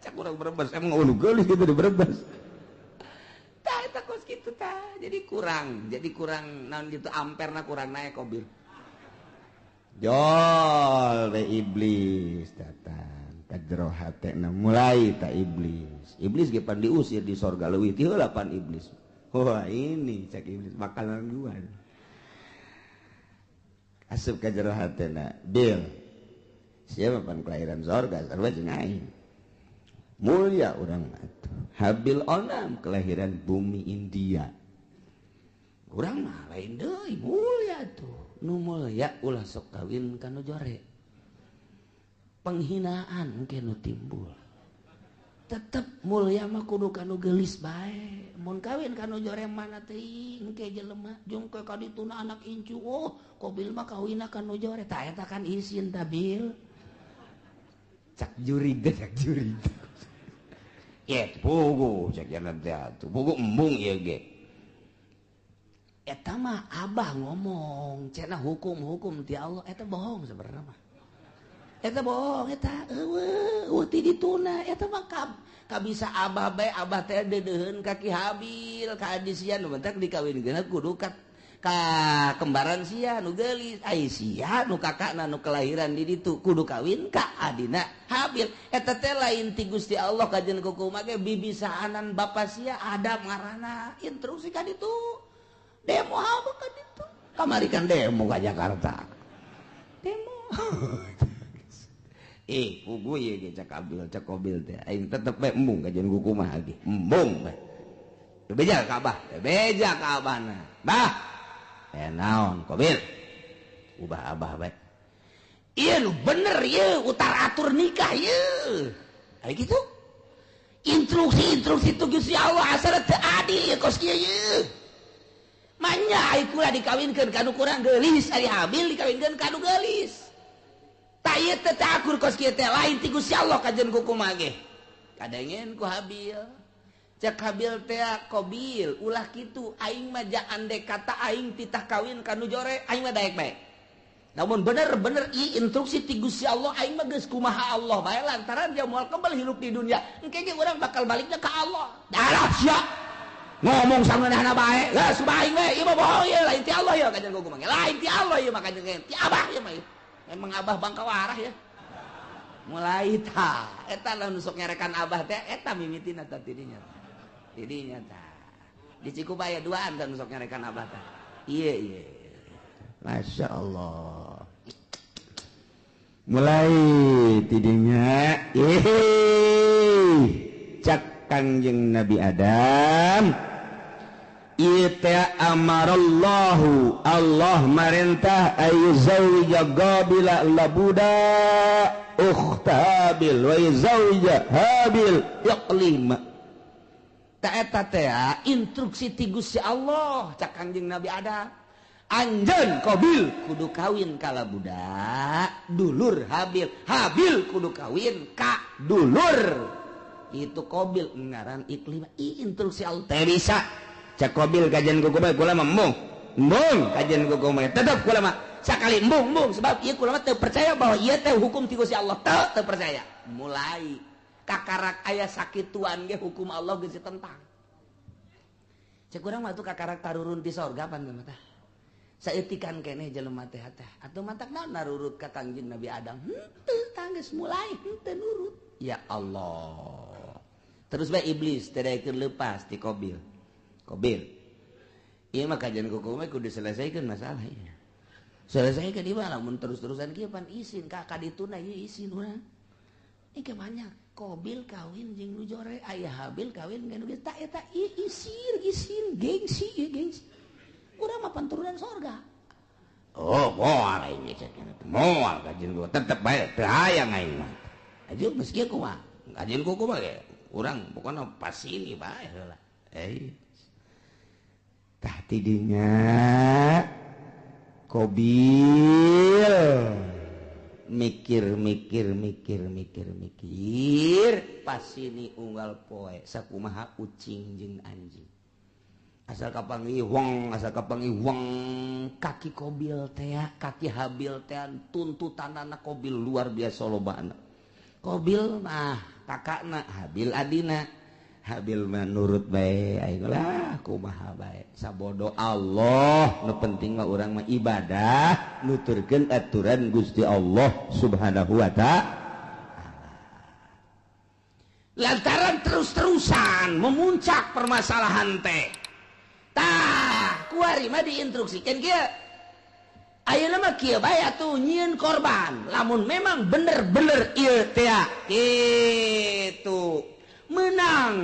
Cak urang Brebes emang ulu geulis gitu di Brebes. Tah eta kos kitu tah. Jadi kurang naon gitu amperna kurang naik Kobil. Jol we iblis datang ka jero hatena mulai ta iblis. Iblis ge pan diusir di sorga leuwih ti heula pan iblis. Wah ini cek iblis makanan gua. Asup ka jero hatena, Bil. Siapa pan kelahiran sorga sarua jeung aing. Mulia urang atuh. Habil onam kelahiran bumi India. Urang mah lain deui mulia tuh. Nu mulia ulah sok kawin ka nu jore. Penghinaan ke nu timbul. Tetep mulia mah kudu ka nu geulis bae. Mun kawin ka nu jore mana teuing ke jelema jeung ke ka dituna anak incu. Oh, Kobil mah kawinna ka nu jore. Tah eta kan isin ta Bil. Cak jurig cak jurig. Ye, pugu cak jalan teh atuh. Pugu embung ieu ge. Eta mah abah ngomong cenah hukum-hukum ti Allah, eta bohong sebenarnya mah. Eta bohong eta eueuh ti dituna eta mah kabisa abah bae abah teh deudeuheun ka Ki Habil ka adi sia nu bentak dikawinkeun kudu ka kembaran sia nu geulis, ai sia nu kakakna nu kelahiran di ditu kudu kawin ka adina Habil. Eta teh lain ti Gusti Allah kajen kukumaha ge bibisaanan bapa sia Adam ngaranna instruksi ka ditu. Demo apa kan itu? Kamari kan demo ke Jakarta. Demo. Pugu ieu ge cak Abil, cak Kobil teh. Aing tetep bae embung kajian kukumaha ge. Embung bae. Beja ka Abah, beja ka Abahna. Bah. Naon Kobil? Ubah Abah bae. Ieu nu bener ieu utar atur nikah ieu. Aya kitu. Instruksi-instruksi tu Gusti Allah asal teu adil ieu kos kieu ieu. Manya ai kula dikawinkeun ka nu kurang geulis, ari Habil dikawinkeun ka nu geulis. Tah ieu teh teu akur kos kieu teh lain ti Gusti Allah kajen kukumaha ge. Kadengen ku Habil. Cek Habil teh Qabil ulah kitu aing mah andek kata aing titah kawin ka nu jore aing mah daek bae. Namun bener-bener i instruksi ti Gusti Allah aing mah geus kumaha Allah bae lantaran dia moal kebal hirup di dunia. Engke ge urang bakal baliknya ka Allah. Darah sia. Ngomong sangeunahna bae. Geus kumaha aing we ieu mah bohong ieu lain ti Allah ieu kajen kumaha. Lain ti Allah ieu mah kajen ti Abah ieu mah. Memang Abah bangka warah ya. Mulai ta eta lamun sok nyarekan Abah teh eta mimitina tah tidinya. Tidinya tah. Di Cikubaya duaan tah nu sok nyarekan Abah tah. Ieu ieu. Masya Allah. Mulai tidinya cak Kangjeng Nabi Adam ieu teh amarallahu Allah marentah ayyuzawija Qabila labuda ukhta Habil wa yuzawija Habil Iqlima. Ta eta teh instruksi ti Gusti Allah cak Kangjeng Nabi Adam. Anjeun Qabil kudu kawin ka labuda dulur Habil, Habil kudu kawin ka dulur itu Qabil ngaran Iklimah. Instruksi Allah teh bisa cak Qabil kajian kuku bae kula mah embung embung kajian kuku bae tetep kula mah sakali embung embung sebab ieu kula mah teu percaya bahwa ieu teh hukum ti Gusti Allah teu teu percaya. Mulai kakarak aya sakituan ge hukum Allah geus ditentang. Cek urang mah tuh kakarak tarurun ti sorga pan mah tah. Saeutikan keneh jelema teh teh atuh matak naon narurut ka Kangjeng Nabi Adam henteu tanggeus mulai henteu nurut. Ya Allah. Terus bae iblis teh daekeun leupas ti Qabil. Qabil. Ieu mah kajian kuku mah kudu diselesaikan masalah ieu. Selesaikan ieu mah lamun terus-terusan kieu pan isin ka kadituna ieu isin urang. Ieu banyak Qabil kawin jeung nu jore aya Habil kawin jeung nu geus tah eta isin isin gengsi ieu gengsi. Urang mah turunan sorga. Oh, moal aing cek. Moal kajian gua tetep bae teu hayang aing mah. Aju geus kieu kumaha? Kajian kuku mah ge urang pokona pas ini bae heula. Tah tidinya Qabil mikir mikir mikir mikir mikir pas ini unggal poe sakumaha ucing jeung anjing. Asal kapanggih wong, asal kapanggih wong kaki Qabil teh, kaki Habil teh tuntutanana Qabil luar biasa lobana. Qabil mah kakakna, Habil adina. Habil mah nurut bae aing lah kumaha bae. Sabodo Allah, nu penting mah urang mah ibadah, nuturkeun aturan Gusti Allah Subhanahu wa ta'ala. Lantaran terus-terusan memuncak permasalahan teh. Tah, kuari mah diinstruksikeun kieu. Ayeuna mah kieu bae atuh nyieun korban. Lamun memang bener-bener ieu teh kitu menang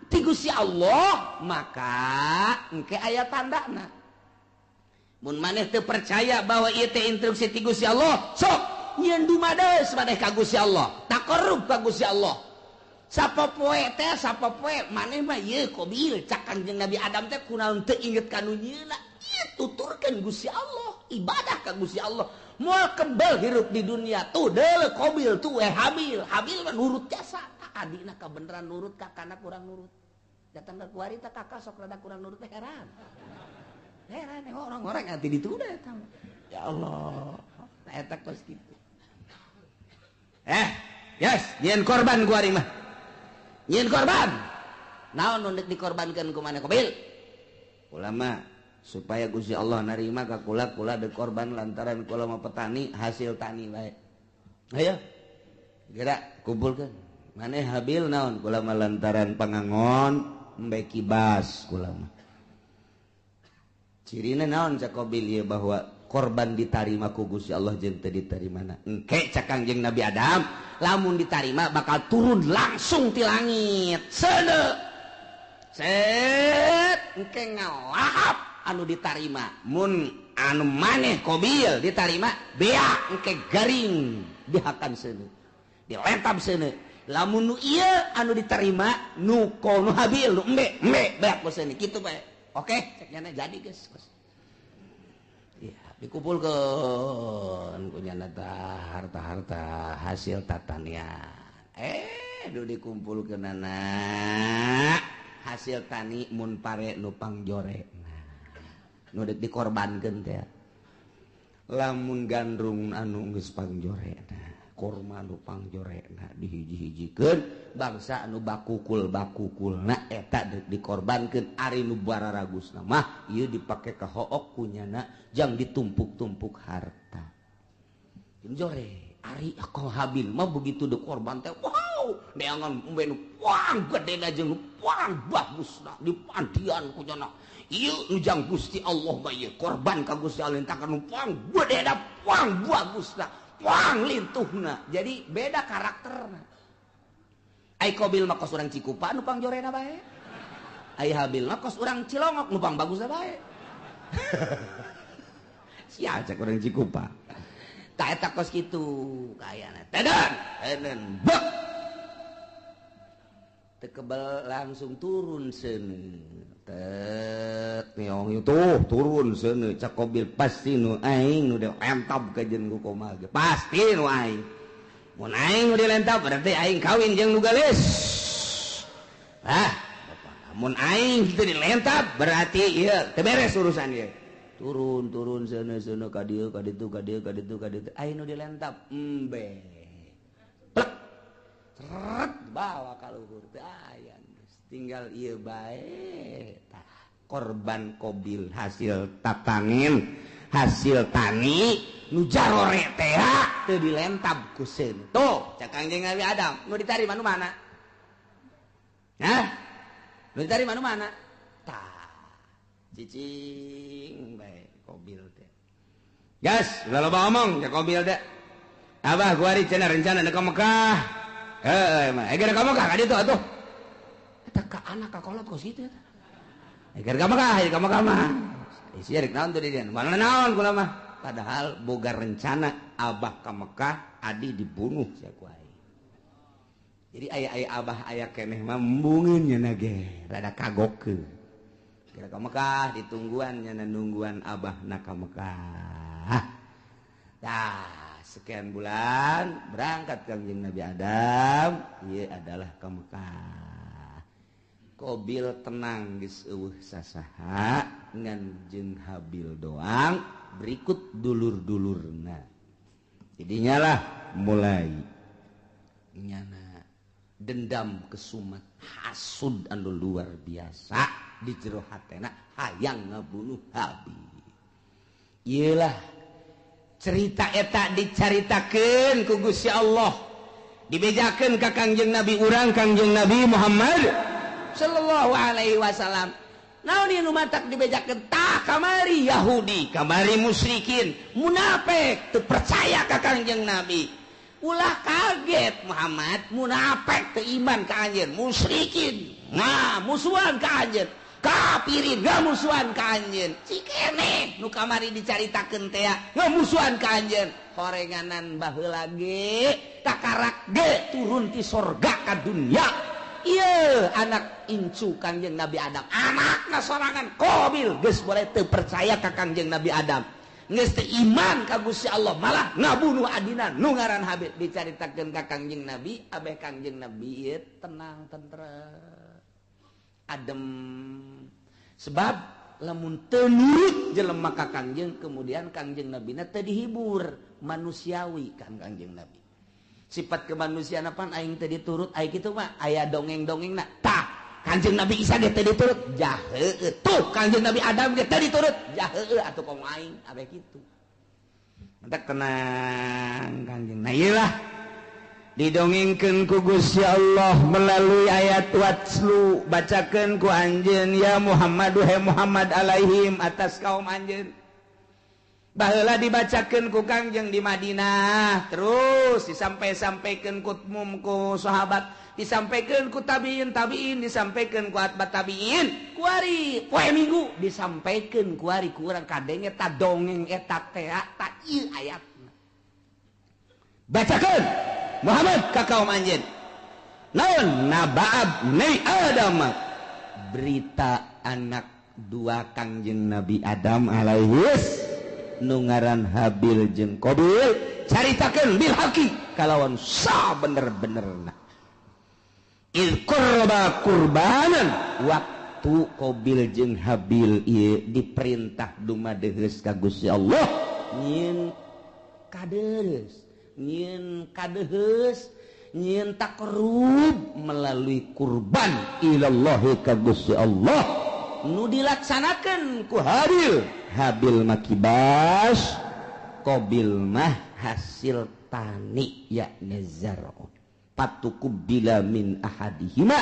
ti Gusti Allah, maka engke aya tandana. Mun maneh teu percaya bahwa ieu teh instruksi ti Gusti Allah, sok nyieun dumades maneh ka Gusti Allah, taqarrub ka Gusti Allah. Sapopoe teh sapopoe maneh mah ieu Qabil cak Kangjeng Nabi Adam teh kunaon teu inget ka nu nyieuna. Ieu tuturkeun Gusti Allah, ibadah ka Gusti Allah. Moal kebel hirup di dunia tuh deuleu Qabil tuh we Habil. Habil mah nurut jasa. Adina kabeneran nurut kakana kurang nurut. Datang ke kuari teh kakak sok rada kurang nurut teh heran. Heran orang-orang nanti ditunda eta. Ya Allah. Nah eta kos kitu. Yes, nyieun korban kuari mah. Nyieun korban. Naon nu deuk dikorbankeun ku maneh Qabil? Ulama supaya Gusti Allah narima ka kula kula deuk korban lantaran kula mah petani hasil tani bae. Ayo. Gerak kumpulkeun. Maneh Habil naon kula mah lantaran pangangon embe kibas kula mah. Cirina naon cak Qabil ieu bahwa korban ditarima ku Gusti Allah jeung teu ditarimana. Engke cak Kangjeng Nabi Adam lamun ditarima bakal turun langsung ti langit. Seudeuh. Set engke ngalahap anu ditarima. Mun Anu maneh Kobil ditarima beak engke garing dihakan seuneu. Dilentab seuneu. Lamun nu ieu anu diterima nu nu Habil nu embe embe beak ku seuneu kitu bae. Oke, cek nyana jadi geus. Ya, dikumpulkeun ku nyana harta-harta hasil tatanian. Du dikumpulkeunana hasil tani mun pare nu pangjore. Nah, nu deuk dikorbankeun teh. Lamun gandrung anu geus pangjorena, korma nu pangjorena dihiji-hijikeun, bangsa anu bakukul-bakukulna eta deuk dikorbankeun. Ari nu bararagusna mah ieu dipake ka hook kunyana jang ditumpuk-tumpuk harta. Jore, ari ko Habil mah begitu dikorban teh, wow, neangan embe nu pang gedena jeung nu pang bagusna dipandian kunyana. Ieu nu jang Gusti Allah mah ieu korban ka Gusti Allah entakan nu pang gedena pang bagusna pang lintuhna. Jadi beda karakterna. Ai Kobil mah kos urang Cikupa nu pangjorena bae. Ai Habil mah kos urang Cilongok nu pang bagusna bae. Sia cek urang Cikupa. Tah eta kos kitu kayana. Teden, teden bek. Tekebel langsung turun seuneu. Tet niong tuh turun seuneu cak Kobil pasti nu aing nu dilentab ka jeung ku komal ge. Pasti nu aing. Mun aing nu dilentab berarti aing kawin jeung nu geulis. Ah, mun aing teu dilentab berarti ieu teu beres urusan ieu. Turun turun seuneu seuneu ka dieu ka ditu ka dieu ka ditu ka ditu aing nu dilentab embe. Plek. Seret bawa ka luhur teu aya geus tinggal ieu bae. Tah korban Kobil hasil tatanin hasil tani nu jarore teh teu dilentab ku seuneu. Tuh cak Kangjeng Nabi Adam nu ditarima nu mana? Hah? Nu ditarima nu mana? Tah cicing bae Kobil teh. Gas, ulah loba omong cak Kobil teh. Abah gua ari cenah rencana ka Mekah. Heuh mah, eger ka Mekah ka ditu atuh. Eta ka anak ka kolot kos kitu eta. Eger ka Mekah, ka Mekah mah. Isi rek naon tuh di dieu? Mana naon kula mah. Padahal boga rencana abah ka Mekah, adi dibunuh sia ku aing. Jadi aya-aya abah aya keneh mah embungeun nya ge, rada kagokkeun. Kira ka Mekah ditungguan nya nungguan abah na ka Mekah. Tah, sekian bulan berangkat Kangjeng Nabi Adam, ieu adalah ka Mekah. Kobil tenang geus eueuh sasaha ngan jeung Habil doang, berikut dulur-dulurna. Jadinya lah mulai nyana dendam kesumat hasud anu luar biasa di jero hatena hayang ngabunuh Habil. Iyalah cerita eta dicaritakeun ku Gusti Allah, dibejakeun ka Kangjeng Nabi urang Kangjeng Nabi Muhammad sallallahu alaihi wasallam. Naon ieu nu matak dibejakeun? Tah kamari Yahudi, kamari musyrikin, munafik teu percaya ka Kangjeng Nabi. Ulah kaget Muhammad, munafik teu iman ka anjeun, musyrikin nah musuhan ka anjeun, kafirin ngamusuhan ka anjeun. Cikene nu kamari dicaritakeun teh ngamusuhan ka anjeun. Horenganan baheula ge kakarak ge turun ti sorga ka dunya. Ieu anak incu Kangjeng Nabi Adam, anakna sorangan Kobil geus boleh teu percaya ka Kangjeng Nabi Adam, geus teu iman ka Gusti Allah, malah ngabunuh adina nu ngaran Habil. Dicaritakeun ka Kangjeng Nabi, abeh Kangjeng Nabi ieu tenang tentrem adem. Sebab lamun teu nurut jelema ka Kangjeng, kemudian Kangjeng Nabina teu dihibur, manusiawi kan Kangjeng Nabi. Sifat kemanusiaan apaan aing teu diturut, aing kitu mah aya dongeng-dongengna. Tah, Kangjeng Nabi Isa ge teu diturut, jaheueuh. Tuh Kangjeng Nabi Adam ge teu diturut, jaheueuh atuh komo aing abeh kitu. Mentak tenang Kangjeng. Nah ieu lah didongengkeun ku Gusti Allah melalui ayat watslu, bacakeun ku anjeun ya Muhammad, duhai Muhammad alaihim atas kaum anjeun. Baheula dibacakeun ku Kangjeng di Madinah, terus Terus disampai-sampaikan ku ku sahabat, disampaikan ku tabiin tabiin, disampaikan ku atba tabiin, kuari poe Minggu disampaikan kuari ku urang kadenge ta dongeng eta teh ta ieu ayatna. Bacakeun Muhammad ka kaum anjeun. Naon naba'ab Nabi Adam, berita anak dua Kangjeng Nabi Adam alaihis nu ngaran Habil jeung Qabil, caritakeun bil haqi kalawan sa bener-benerna. Id qurba qurbanan, waktu Qabil jeung Habil ieu diperintah dumadeheus ka Gusti Allah nyieun kadeus, nyieun kadeheus, nyieun takarub melalui kurban ilallahi ka Gusti Allah nu dilaksanakan ku Habil. Habil mah kibas, Qabil mah hasil tani yakni zar'un. Patuqubila min ahadihima,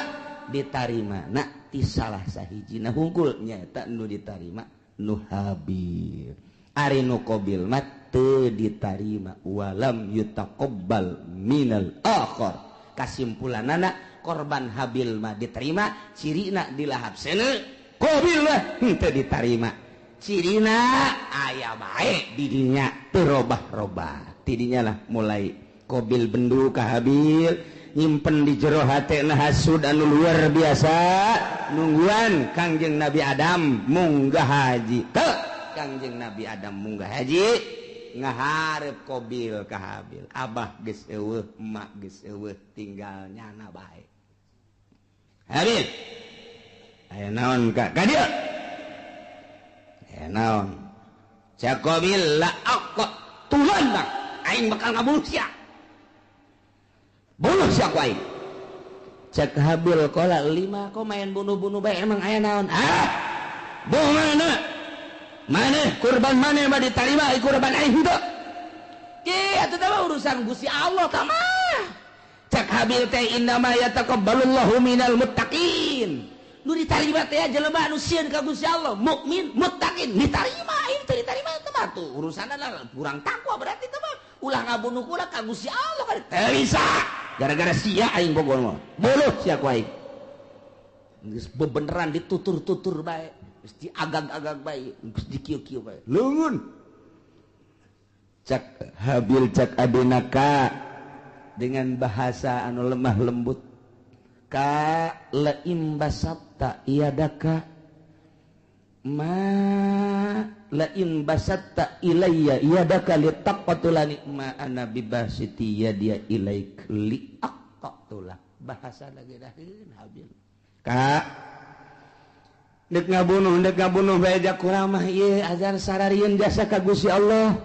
ditarima na ti salah sahijina hungkul, nyaeta nu ditarima nu Habil. Ari nu Qabil mah teu ditarima, walam yutaqabbal minal akhar. Kasimpulanana korban Habil mah diterima, cirina dilahap seuneu, Qabil mah henteu ditarima, cirina aya bae didinya teu robah-robah. Tidinya lah mulai Qabil bendu ka Habil, nyimpen di jero hatena hasud anu luar biasa, nungguan Kangjeng Nabi Adam munggah haji. Teu Kangjeng Nabi Adam munggah haji ngaharep Qabil ka Habil, abah geus eueuh, emak geus eueuh, tinggal nyana bae. Habil aya naon ka ka dieu? Aya naon? Cak Qabil, la aqtulannak, aing bakal ngabunuh sia. Bunuh sia ku aing. Cak Habil, qala lima, kok main bunuh-bunuh bae, emang aya naon? Ah, bunuh mana? Mana kurban mana mah diterima, kurban aing henteu. Ki atuh teh urusan Gusti Allah tah mah. Cak Habil teh innama yataqabbalullahu minal muttaqin. Nu ditarima teh jelema anu sieun ka Gusti Allah, mukmin, muttaqin, ditarima. Aing teu ditarima teh mah tuh urusanna lah kurang takwa berarti teh mah. Ulah ngabunuh kula ka Gusti Allah kan teu bisa. Gara-gara sia aing bogor mah. Bunuh sia ku aing. Geus bebeneran ditutur-tutur bae, geus diagag-agag bae, geus dikieu-kieu bae. Leungeun. Cak Habil cak adina ka dengan bahasa anu lemah lembut. Ka laim basatta iadaka ma lain basatta ilayya iadaka litaqtulani ma ana bibasiti yadia ilaik liaqtula. Bahasa lagi daheun Habil. Ka dek ngabunuh bae ja kuramah ieu azan sararieun jasa ka Gusti Allah.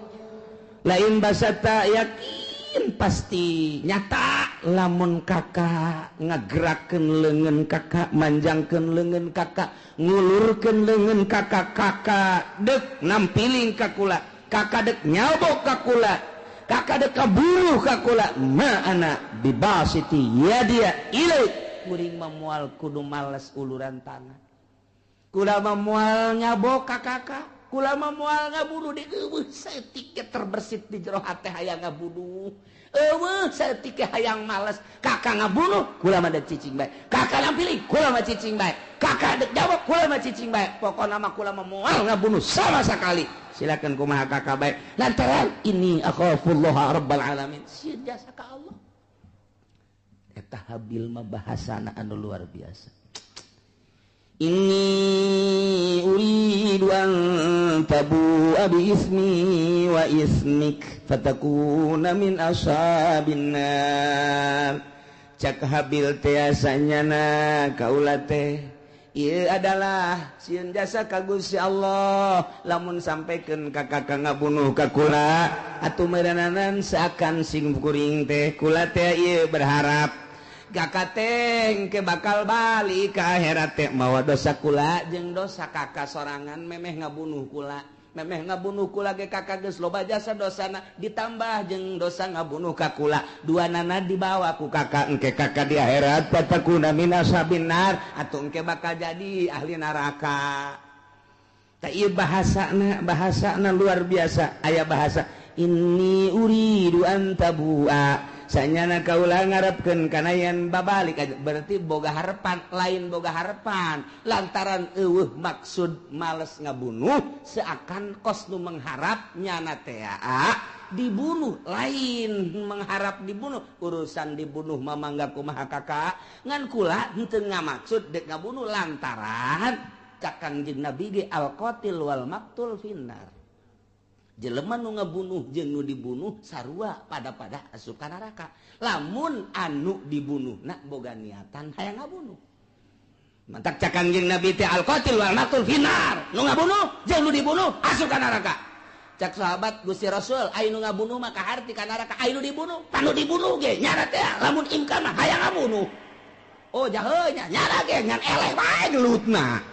Lain basatta yakin pasti nyata lamun kakak ngagerakeun leungeun kakak, manjangkeun leungeun kakak, ngulurkeun leungeun kakak, kakak dek nampiling ka kula, kakak dek nyabok ka kula, kakak dek kaburuh ka kula, ma ana bibasiti yadia ilaik. Kuring mah moal kudu males uluran tangan, kula mah moal nyabok ka kakak, kula mah moal ngabunuh di eueuh saeutik ge terbersit di jero hate hayang ngabunuh. Eueuh saeutik ge hayang males, kakak ngabunuh kula mah dek cicing bae, kakak nampiling kula mah cicing bae, kakak dek jawab kula mah cicing bae, pokona mah kula mah moal ngabunuh sama sekali. Silakan kumaha kakak bae, lantaran ini akhafullaha rabbal alamin, sieun jasa ka Allah. Eta Habil mah bahasana anu luar biasa. Inni uridu an tabu'a bi ismi wa ismik fatakuna min ashabin nar. Cak Habil teh asanyana kaula teh ieu adalah sieun jasa ka Gusti Allah lamun sampaikan ka kakak ngabunuh ka kula atuh meureunanan seakan sing kuring teh kula teh ieu berharap kakak teh ke bakal balik ke akhirat teh mawa dosa kula jeung dosa kakak sorangan memeh ngabunuh kula, memeh ngabunuh kula ge kakak geus loba jasa dosana ditambah jeung dosa ngabunuh ka kula, dua nana dibawa ku kakak engke kakak di akhirat fatakuna min ashabin nar atuh engke bakal jadi ahli neraka. Tah ieu bahasana, bahasana luar biasa. Aya bahasa Inni uridu an tabua sanyana kaula ngarepkeun kana yen babalik aja. Berarti boga harapan, lain boga harapan lantaran eueuh maksud males ngabunuh, seakan kos nu mengharap nyana teh dibunuh, lain mengharap dibunuh. Urusan dibunuh mah mangga kumaha kakak, ngan kula henteu ngamaksud dek ngabunuh lantaran cak Kangjeng Nabi ge al qatil wal maktul finnar. Jelema nu ngabunuh jeung nu dibunuh sarua pada-pada asup ka neraka. Lamun anu dibunuh na boga niatan hayang ngabunuh. Mantak cak Kangjeng Nabi teh al qatil wal maktul finnar. Nu ngabunuh jeung nu dibunuh asup ka neraka. Cak sahabat Gusti Rasul, aya nu ngabunuh mah kaharti ka neraka, aya nu dibunuh, panu dibunuh ge nyara teh lamun imkan mah hayang ngabunuh. Oh jahe nya nyara ge ngan eleh bae gelutna.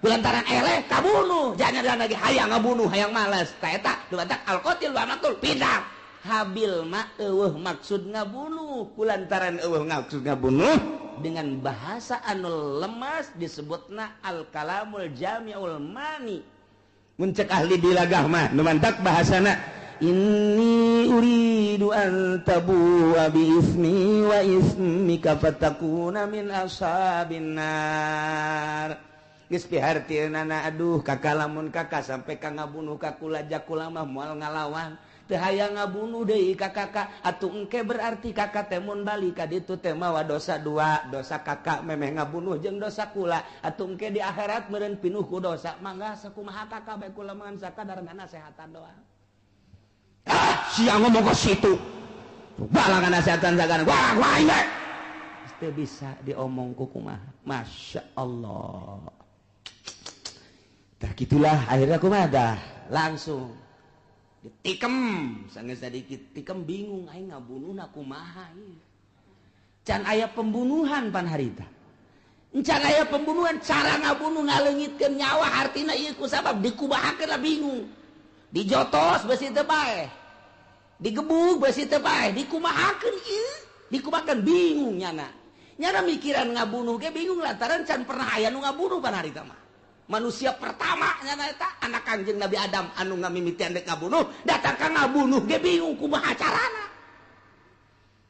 Kulantaran eleh kabunuh, jangan lagi hayang ngabunuh, hayang malas. Ta eta dibantak al qatil wal maktul pindah. Habil mah eueuh maksud ngabunuh, kulantaran eueuh maksud ngabunuh dengan bahasa anu lemas disebutna al kalamul jami'ul mani. Mun cek ahli bilagah mah nu mantak bahasana inni uridu an tabu'a bi ismi wa ismika fatakuna min ashabin nar. Geus pihartieunana aduh kakak lamun kakak sampai ka ngabunuh ka kula jakula mah moal ngalawan. Teu hayang ngabunuh deui ka kakak atuh engke berarti kakak teh mun balik ka ditu teh mawa dosa dua, dosa kakak memeh ngabunuh jeung dosa kula. Atuh engke di akhirat meureun pinuh ku dosa. Mangga sakumaha kakak bae kula mah sakadar nasehatan doang. Ah, sia ngomong ke situ. Balangan nasehatan sagana. Wah, wah bae. Teu bisa diomong ku kumaha. Masya Allah. Tah gitulah akhirnya kumaha dah langsung ditikem sanggeus ditikem bingung aing ngabunuhna kumaha ieu. Can aya pembunuhan pan harita. Can aya pembunuhan cara ngabunuh ngaleungitkeun nyawa artina ieu ku sabab dikubahakeun lah bingung. Dijotos beusi teu paeh. Digebug beusi teu paeh, dikumahakeun ieu, dikumahakeun bingung nyana. Nyana mikiran ngabunuh ge bingung lantaran can pernah aya nu ngabunuh pan harita mah. Manusia pertama nyana eta anak Kangjeng Nabi Adam anu ngamimitian dek ngabunuh, datang ka ngabunuh ge bingung kumaha carana.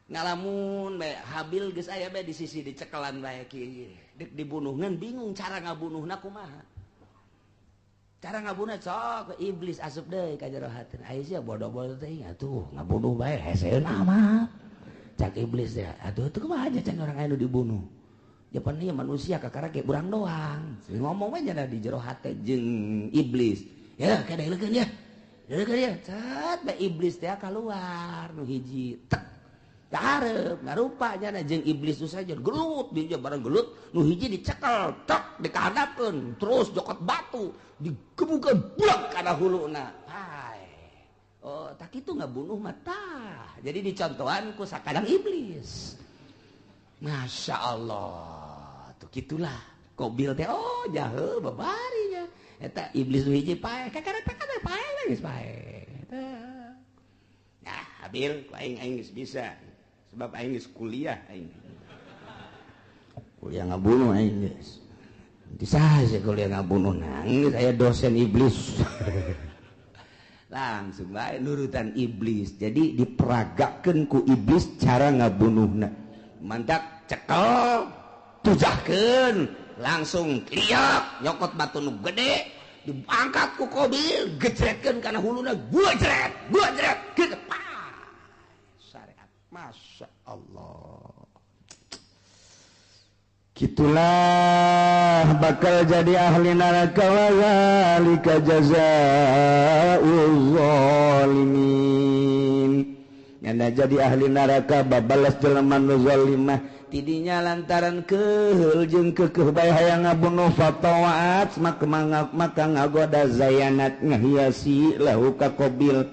Ngalamun bae Habil geus aya bae di sisi dicekelan bae kieu. Dek dibunuh ngan bingung cara ngabunuhna kumaha. Cara ngabunuh sok iblis asup deui ka jero hatina. Aya sia bodoh-bodoh teh atuh ngabunuh bae heseuna mah. Cak iblis teh atuh teu kumaha aja can urang aya nu dibunuh. Japan ieu manusia kakara ge urang doang. Ngomong we nya di jero hate jeung iblis. Ya kada leukeun ya. Leukeun ya. Cet bae iblis teh kaluar nu hiji. Tek. Kahareup ngarupa nya jeung iblis nu saja gelut dia bareng gelut nu hiji dicekel tek dikahadapkeun terus jokot batu digebukeun blek kana huluna. Pae. Oh, tak kitu ngabunuh mah tah. Jadi dicontohan ku sakadang iblis. Masya Allah, tuh gitulah. Kobil teh, oh jahe babarinya. Eta iblis nu hiji paeh, kakara takana paeh geus paeh. Nah, Habil, ku aing aing geus bisa. Sebab aing geus kuliah aing. Kuliah ngabunuh aing geus. Nanti saha kuliah ngabunuh nangis aya dosen iblis. Langsung bae nurutan iblis. Jadi diperagakeun ku iblis cara ngabunuhna. Mantak cekel tujahkeun langsung liak nyokot batu nu gede diangkat ku Kobil gejretkeun kana huluna gua jret gitu syariat. Masya Allah, gitulah bakal jadi ahli neraka wa zalika jazaa'ul zalimin. Nyana jadi ahli neraka babalas jelema nu zalimah tidinya lantaran keheul jeung keukeuh bae hayang ngabunuh fatawaat maka ngagoda zayanat ngahiasi lahu ka Qabil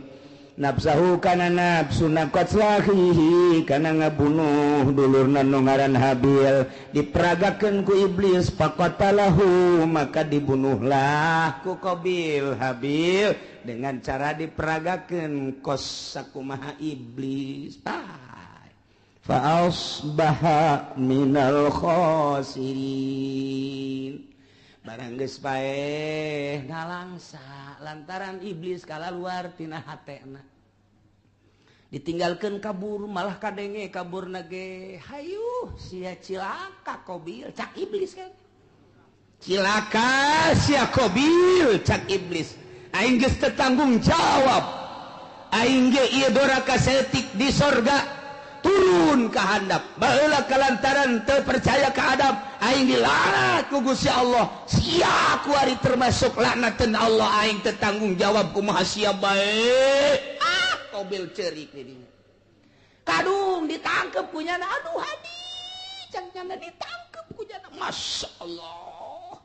nafsahu kana nafsuna qatlahihi kana ngabunuh dulurna nu ngaran Habil diperagakeun ku iblis faqatalahu maka dibunuhlah ku Qabil Habil dengan cara diperagakeun kos sakumaha iblis. Fa asbaha minal khasirin. Barang geus paeh ngalangsa lantaran iblis kalaluar tina hatena. Ditinggalkeun kabur malah kadenge kabur nage hayu sia cilaka Kobil cak iblis kan. Cilaka sia Kobil cak iblis. Aing geus teu tanggung jawab. Aing ge ieu doraka saeutik di sorga turun ka handap. Baheula kalantaran teu percaya ka Adam, aing dilaknat ku Gusti Allah. Sia kuari termasuk laknateun Allah, aing teu tanggung jawab kumaha sia bae. Ah, Kobil ceurik di dinya. Kadung ditangkep ku nyana, aduh hadi cak nyana ditangkep ku nyana. Masya Allah.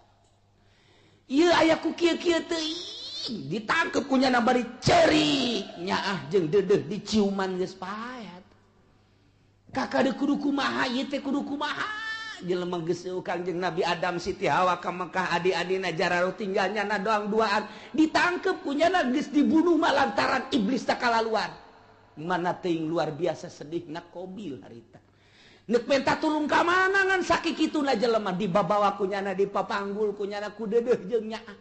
Ieu aya ku kieu-kieu teuing ditangkep ku nyana bari ceurik nyaah jeung deudeuh diciuman geus paet. Kakak de kudu kumaha ieu teh kudu kumaha jelema geus Kangjeng Nabi Adam Siti Hawa ka Mekah adi-adina jararuh tinggal nyana doang duaan ditangkep ku nyana geus dibunuh mah lantaran iblis takalaluan. Mana teuing luar biasa sedihna Kobil harita. Nek minta tulung ka mana ngan sakikituna jelema dibabawa ku nyana dipapanggul ku nyana ku deudeuh jeung nyaah.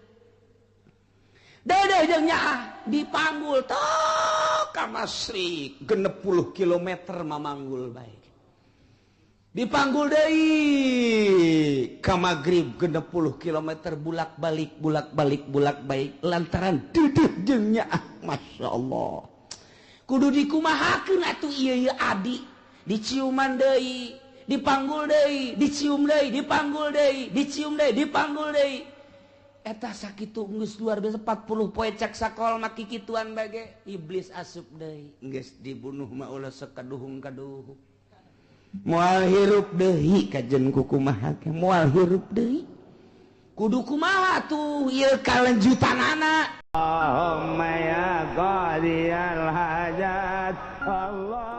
Deudeuh jeung nyaah dipanggul tok ka Masrik 60 kilometer mamanggul bae. Dipanggul deui ka Magrib 60 kilometer bulak-balik bulak-balik bulak-balik lantaran deudeuh jeung nyaah. Masya Allah. Kudu dikumahakeun atuh ieu ieu adi diciuman deui, dipanggul deui, dicium deui, dipanggul deui, dicium deui, dipanggul deui. Eta sakitu geus luar biasa 40 poe cak sakol mah kikituan bage iblis asup deui geus dibunuh mah ulah sekaduhung-kaduhung. Moal hirup deui kajen ku kumaha ge moal hirup deui. Kudu kumaha tuh ieu kalanjutanana. Allahumma ya qadiyal hajat Allah.